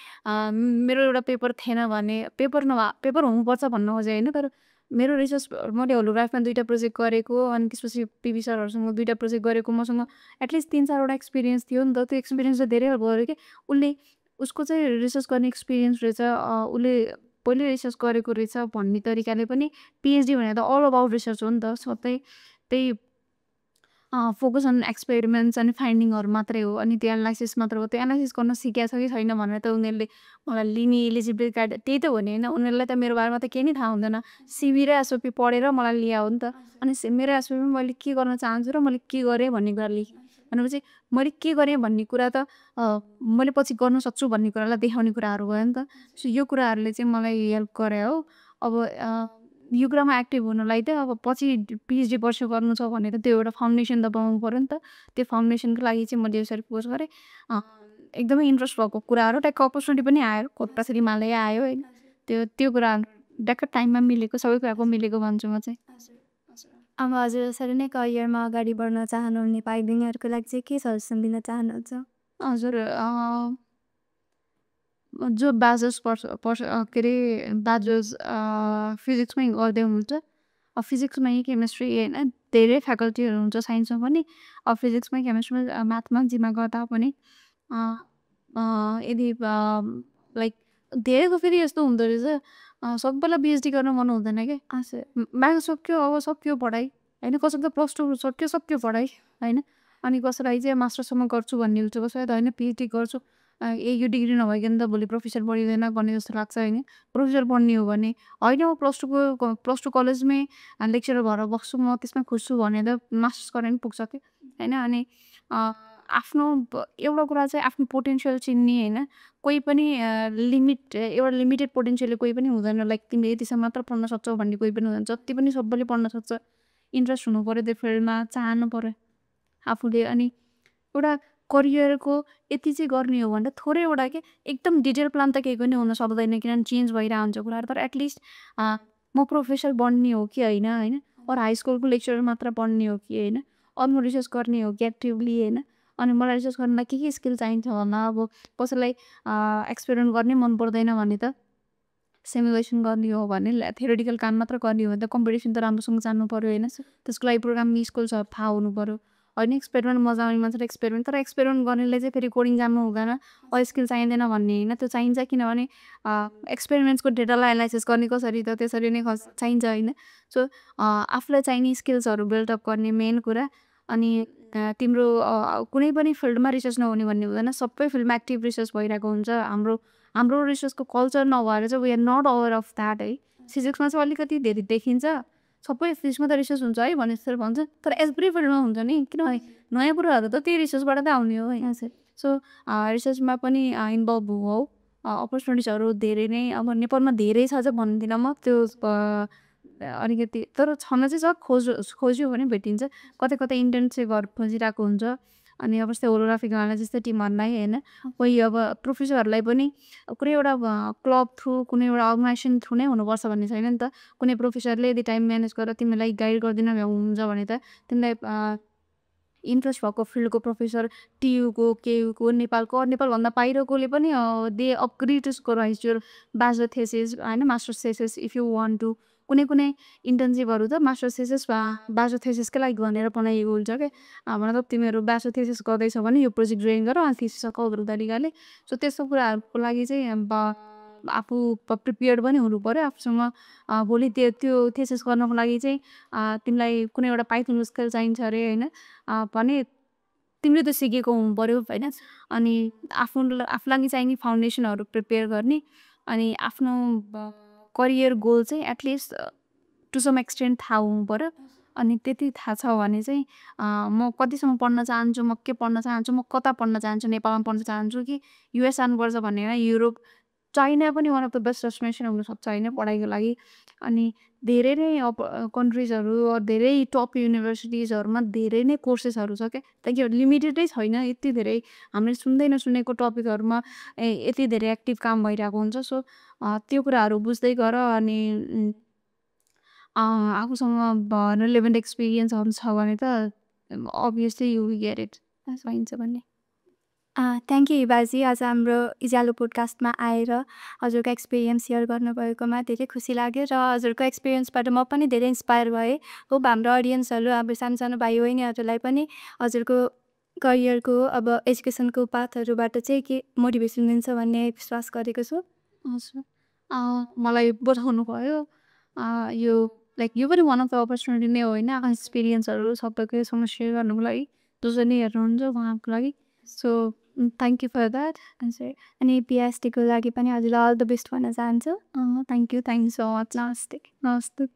मेरो एउटा पेपर थिएन भने पेपर हुनुपर्छ भन्न खोजेँ होइन। तर मेरो रिसर्च मैले होलोग्राफमा 2टा प्रोजेक्ट गरेको अनि त्यसपछि पिभी सरहरूसँग 2टा प्रोजेक्ट गरेको मसँग एटलिस्ट 3-4वटा एक्सपिरियन्स थियो नि त। त्यो एक्सपिरियन्स चाहिँ धेरै भयो कि उसको चाहिँ रिसर्च गर्ने एक्सपिरियन्स रहेछ, उसले पहिले रिसर्च गरेको रहेछ भन्ने तरिकाले पनि पिएचडी भनेर त अल अबाउट रिसर्च हो नि त। सबै त्यही फोकस अन एक्सपेरिमेन्ट्स अनि फाइन्डिङहरू मात्रै हो अनि त्यो एनालाइसिस मात्र हो त्यो एनालाइसिस गर्न सिकेको छ कि छैन भनेर त उनीहरूले मलाई लिने एलिजिबिलिटी कार्ड त्यही त हो नि होइन उनीहरूलाई त मेरो बारेमा त केही नै थाहा हुँदैन सिबी र एसओपी पढेर मलाई लिया हो नि त अनि मेरो एसओपीमा मैले के गर्न चाहन्छु र मैले के गरेँ भन्ने कुरा लेखेँ भनेपछि मैले के गरेँ भन्ने कुरा त मैले पछि गर्न सक्छु भन्ने कुरालाई देखाउने कुराहरू भयो नि त सो यो कुराहरूले चाहिँ मलाई हेल्प गरे हो अब यो कुरामा एक्टिभ हुनलाई त अब पछि पिएचडी पर्स्यु गर्नु छ भने त त्यो एउटा फाउन्डेसन त बनाउनु पऱ्यो नि त त्यो फाउन्डेसनको लागि चाहिँ मैले यसरी कोर्स गरेँ एकदमै इन्ट्रेस्ट भएको कुराहरू ट्याक्क अपर्च्युनिटी पनि आयो खोज्दाखेरि हिमालय आयो होइन त्यो कुराहरू ट्याक्क टाइममा मिलेको सबै कुराको मिलेको भन्छु म चाहिँ अब हजुर यसरी नै करियरमा अगाडि बढ्न चाहनुहुने पाइदिनेहरूको लागि चाहिँ के सजेसन दिन चाहनुहुन्छ हजुर जो ब्याचलर्स के अरे ब्याचलर्स फिजिक्समै गर्दै हुनुहुन्छ फिजिक्समै केमिस्ट्री होइन धेरै फ्याकल्टीहरू हुन्छ साइन्समा पनि फिजिक्समै केमिस्ट्रीमा म्याथमा जिमा गर्दा पनि यदि लाइक धेरैको फेरि यस्तो हुँदो रहेछ सबैलाई पिएचडी गर्न मन हुँदैन क्या म्याथ सक्यो अब सक्यो पढाइ होइन कसैको त प्लस टू सक्यो पढाइ होइन अनि कसैलाई चाहिँ मास्टरसम्म गर्छु भन्ने हुन्छ कसैलाई त होइन पिएचडी गर्छु यो डिग्री नभइकन त भोलि प्रोफेसर पढिँदैन भन्ने जस्तो लाग्छ होइन प्रोफेसर पढ्ने हो भने होइन म प्लस टू कलेजमै लेक्चरर भएर बस्छु म त्यसमा खुज्छु भने त मास्टर्स गरेर पनि पुग्छ कि होइन अनि आफ्नो एउटा कुरा चाहिँ आफ्नो पोटेन्सियल चिन्ने होइन कोही पनि एउटा लिमिटेड पोटेन्सियलले कोही पनि हुँदैन लाइक तिमीले यतिसम्म मात्र पढ्न सक्छौ भन्ने कोही पनि हुँदैन जति पनि सबैले पढ्न सक्छ इन्ट्रेस्ट हुनु पऱ्यो त्यो फिल्डमा चाहनु पऱ्यो आफूले अनि एउटा करियरको यति चाहिँ गर्ने हो भने थोरै एउटा के एकदम डिटेल प्लान त केही पनि हुन सक्दैन किनभने चेन्ज भइरहेको हुन्छ कुराहरू तर एटलिस्ट म प्रोफेसर बन्ने हो कि होइन अरू हाई स्कुलको लेक्चरर मात्र पढ्ने हो कि होइन अरू म रिसर्च गर्ने हो कि एक्टिभली होइन अनि मलाई रिसर्च गर्नलाई के स्किल चाहिन्छ होला अब कसैलाई एक्सपेरिमेन्ट गर्नै मन पर्दैन भने त सिमुलेसन गर्ने हो भने थ्योरिटिकल काम मात्र गर्ने हो भने त कम्पिटिसन त राम्रोसँग जान्नु पऱ्यो होइन त्यसको लागि प्रोग्राम स्कुल्सहरू थाहा हुनु पऱ्यो होइन एक्सपेरिमेन्ट मजा आउने मान्छेले एक्सपेरिमेन्ट तर एक्सपेरिमेन्ट गर्नेलाई चाहिँ फेरि कोडिङ जान्नु हुँदैन अरू स्किल चाहिँदैन भन्ने होइन त्यो चाहिन्छ किनभने एक्सपेरिमेन्ट्सको डेटालाई एनालाइसिस गर्ने कसरी त त्यसरी नै चाहिन्छ होइन सो आफूलाई चाहिने स्किल्सहरू बिल्डअप गर्ने मेन कुरा अनि तिम्रो कुनै पनि फिल्डमा रिसर्च नहुने भन्ने हुँदैन सबै फिल्डमा एक्टिभ रिसर्च भइरहेको हुन्छ हाम्रो रिसर्चको कल्चर नभएर चाहिँ we are not aware of that है फिजिक्समा चाहिँ अलिकति धेरै देखिन्छ सबै फिजिक्समा त रिसर्च हुन्छ है भने जस्तो भन्छ तर एभ्री फिल्डमा हुन्छ नि किनभने नयाँ कुराहरू त त्यही रिसर्चबाट त आउने हो होइन सो रिसर्चमा पनि इन्भल्भ हो अपर्च्युनिटिजहरू धेरै नै अब नेपालमा धेरै छ चाहिँ भन्दिनँ म त्यो अलिकति तर छन चाहिँ छ खोज्यो भने भेटिन्छ कतै कतै इन्टर्नसिपहरू खोजिरहेको हुन्छ अनि अब जस्तै होलोग्राफी गर्न जस्तै टिमहरूलाई होइन कोही अब प्रोफेसरहरूलाई पनि कुनै एउटा क्लब थ्रु कुनै एउटा अर्गनाइजेसन थ्रु नै हुनुपर्छ भन्ने छैन नि त कुनै प्रोफेसरले यदि टाइम म्यानेज गरेर तिमीलाई गाइड गरिदिन हुन्छ भने त तिमीलाई इन्ट्रेस्ट भएको फिल्डको प्रोफेसर टियुको केयुको नेपालभन्दा बाहिरकोले पनि दे अपग्रेड गराइज योर ब्याचलर थेसिस होइन masters thesis if you want to कुनै इन्टर्नसिपहरू त मास्टर्स थेसिस वा ब्याचलर थेसिसकै लागि भनेर बनाइएको हुन्छ क्या मतलब तिमीहरू ब्याचलर थेसिस गर्दैछौ भने यो प्रोजेक्ट ड्रइङ गर अनि थेसिस अरू तरिकाले सो त्यस्तो कुराहरूको लागि चाहिँ आफू प्रिपेयर्ड पनि हुनु पऱ्यो आफूसँग भोलि त्यो थेसिस गर्नको लागि चाहिँ तिमीलाई कुनै एउटा पाइथन स्किल चाहिन्छ अरे होइन भने तिमीले त सिकेको हुनु पऱ्यो होइन अनि आफूलाई चाहिने फाउन्डेसनहरू प्रिपेयर गर्ने अनि आफ्नो करियर गोल चाहिँ एटलिस्ट टु सम एक्सटेन्ट थाहा हुनु पऱ्यो अनि त्यति थाहा छ भने चाहिँ म कतिसम्म पढ्न चाहन्छु म के पढ्न चाहन्छु म कता पढ्न चाहन्छु नेपालमा पढ्न चाहन्छु कि युएस जानुपर्छ भन्ने होइन युरोप चाइना पनि one of the best destination हुनसक्छ होइन पढाइको लागि अनि धेरै नै कन्ट्रिजहरू धेरै टप युनिभर्सिटिजहरूमा धेरै नै कोर्सेसहरू छ क्या ताकि लिमिटेडै छैन यति धेरै हामीले सुन्दै नसुनेको टपिकहरूमा यति धेरै एक्टिभ काम भइरहेको हुन्छ सो त्यो कुराहरू बुझ्दै गर अनि आफूसँग रिलेभेन्ट एक्सपिरियन्सहरू छ भने त obviously you will get it पाइन्छ भन्ने थ्याङ्क यू हिबाजी आज हाम्रो इज्यालो पोडकास्टमा आएर हजुरको एक्सपिरियन्स सेयर गर्नुभएकोमा धेरै खुसी लाग्यो र हजुरको एक्सपिरियन्सबाट म पनि धेरै इन्सपायर भएँ होप हाम्रो अडियन्सहरू अब सानो सानो भाइ बहिनीहरूलाई पनि हजुरको करियरको अब एजुकेसनको पाथहरूबाट चाहिँ के मोटिभेसन दिन्छ भन्ने विश्वास गरेको छु हजुर मलाई बताउनु भयो यो लाइक यो पनि वान अफ द अपर्च्युनिटी नै हो होइन एक्सपिरियन्सहरू सबैसँग सेयर गर्नुको लागि जो चाहिँ नि हेर्नुहुन्छ उहाँको लागि so thank you for that हजुर अनि पिएचडीको लागि पनि हजुरलाई अल द बेस्ट भन्न चाहन्छु थ्याङ्क यू सो मच नमस्ते नमस्ते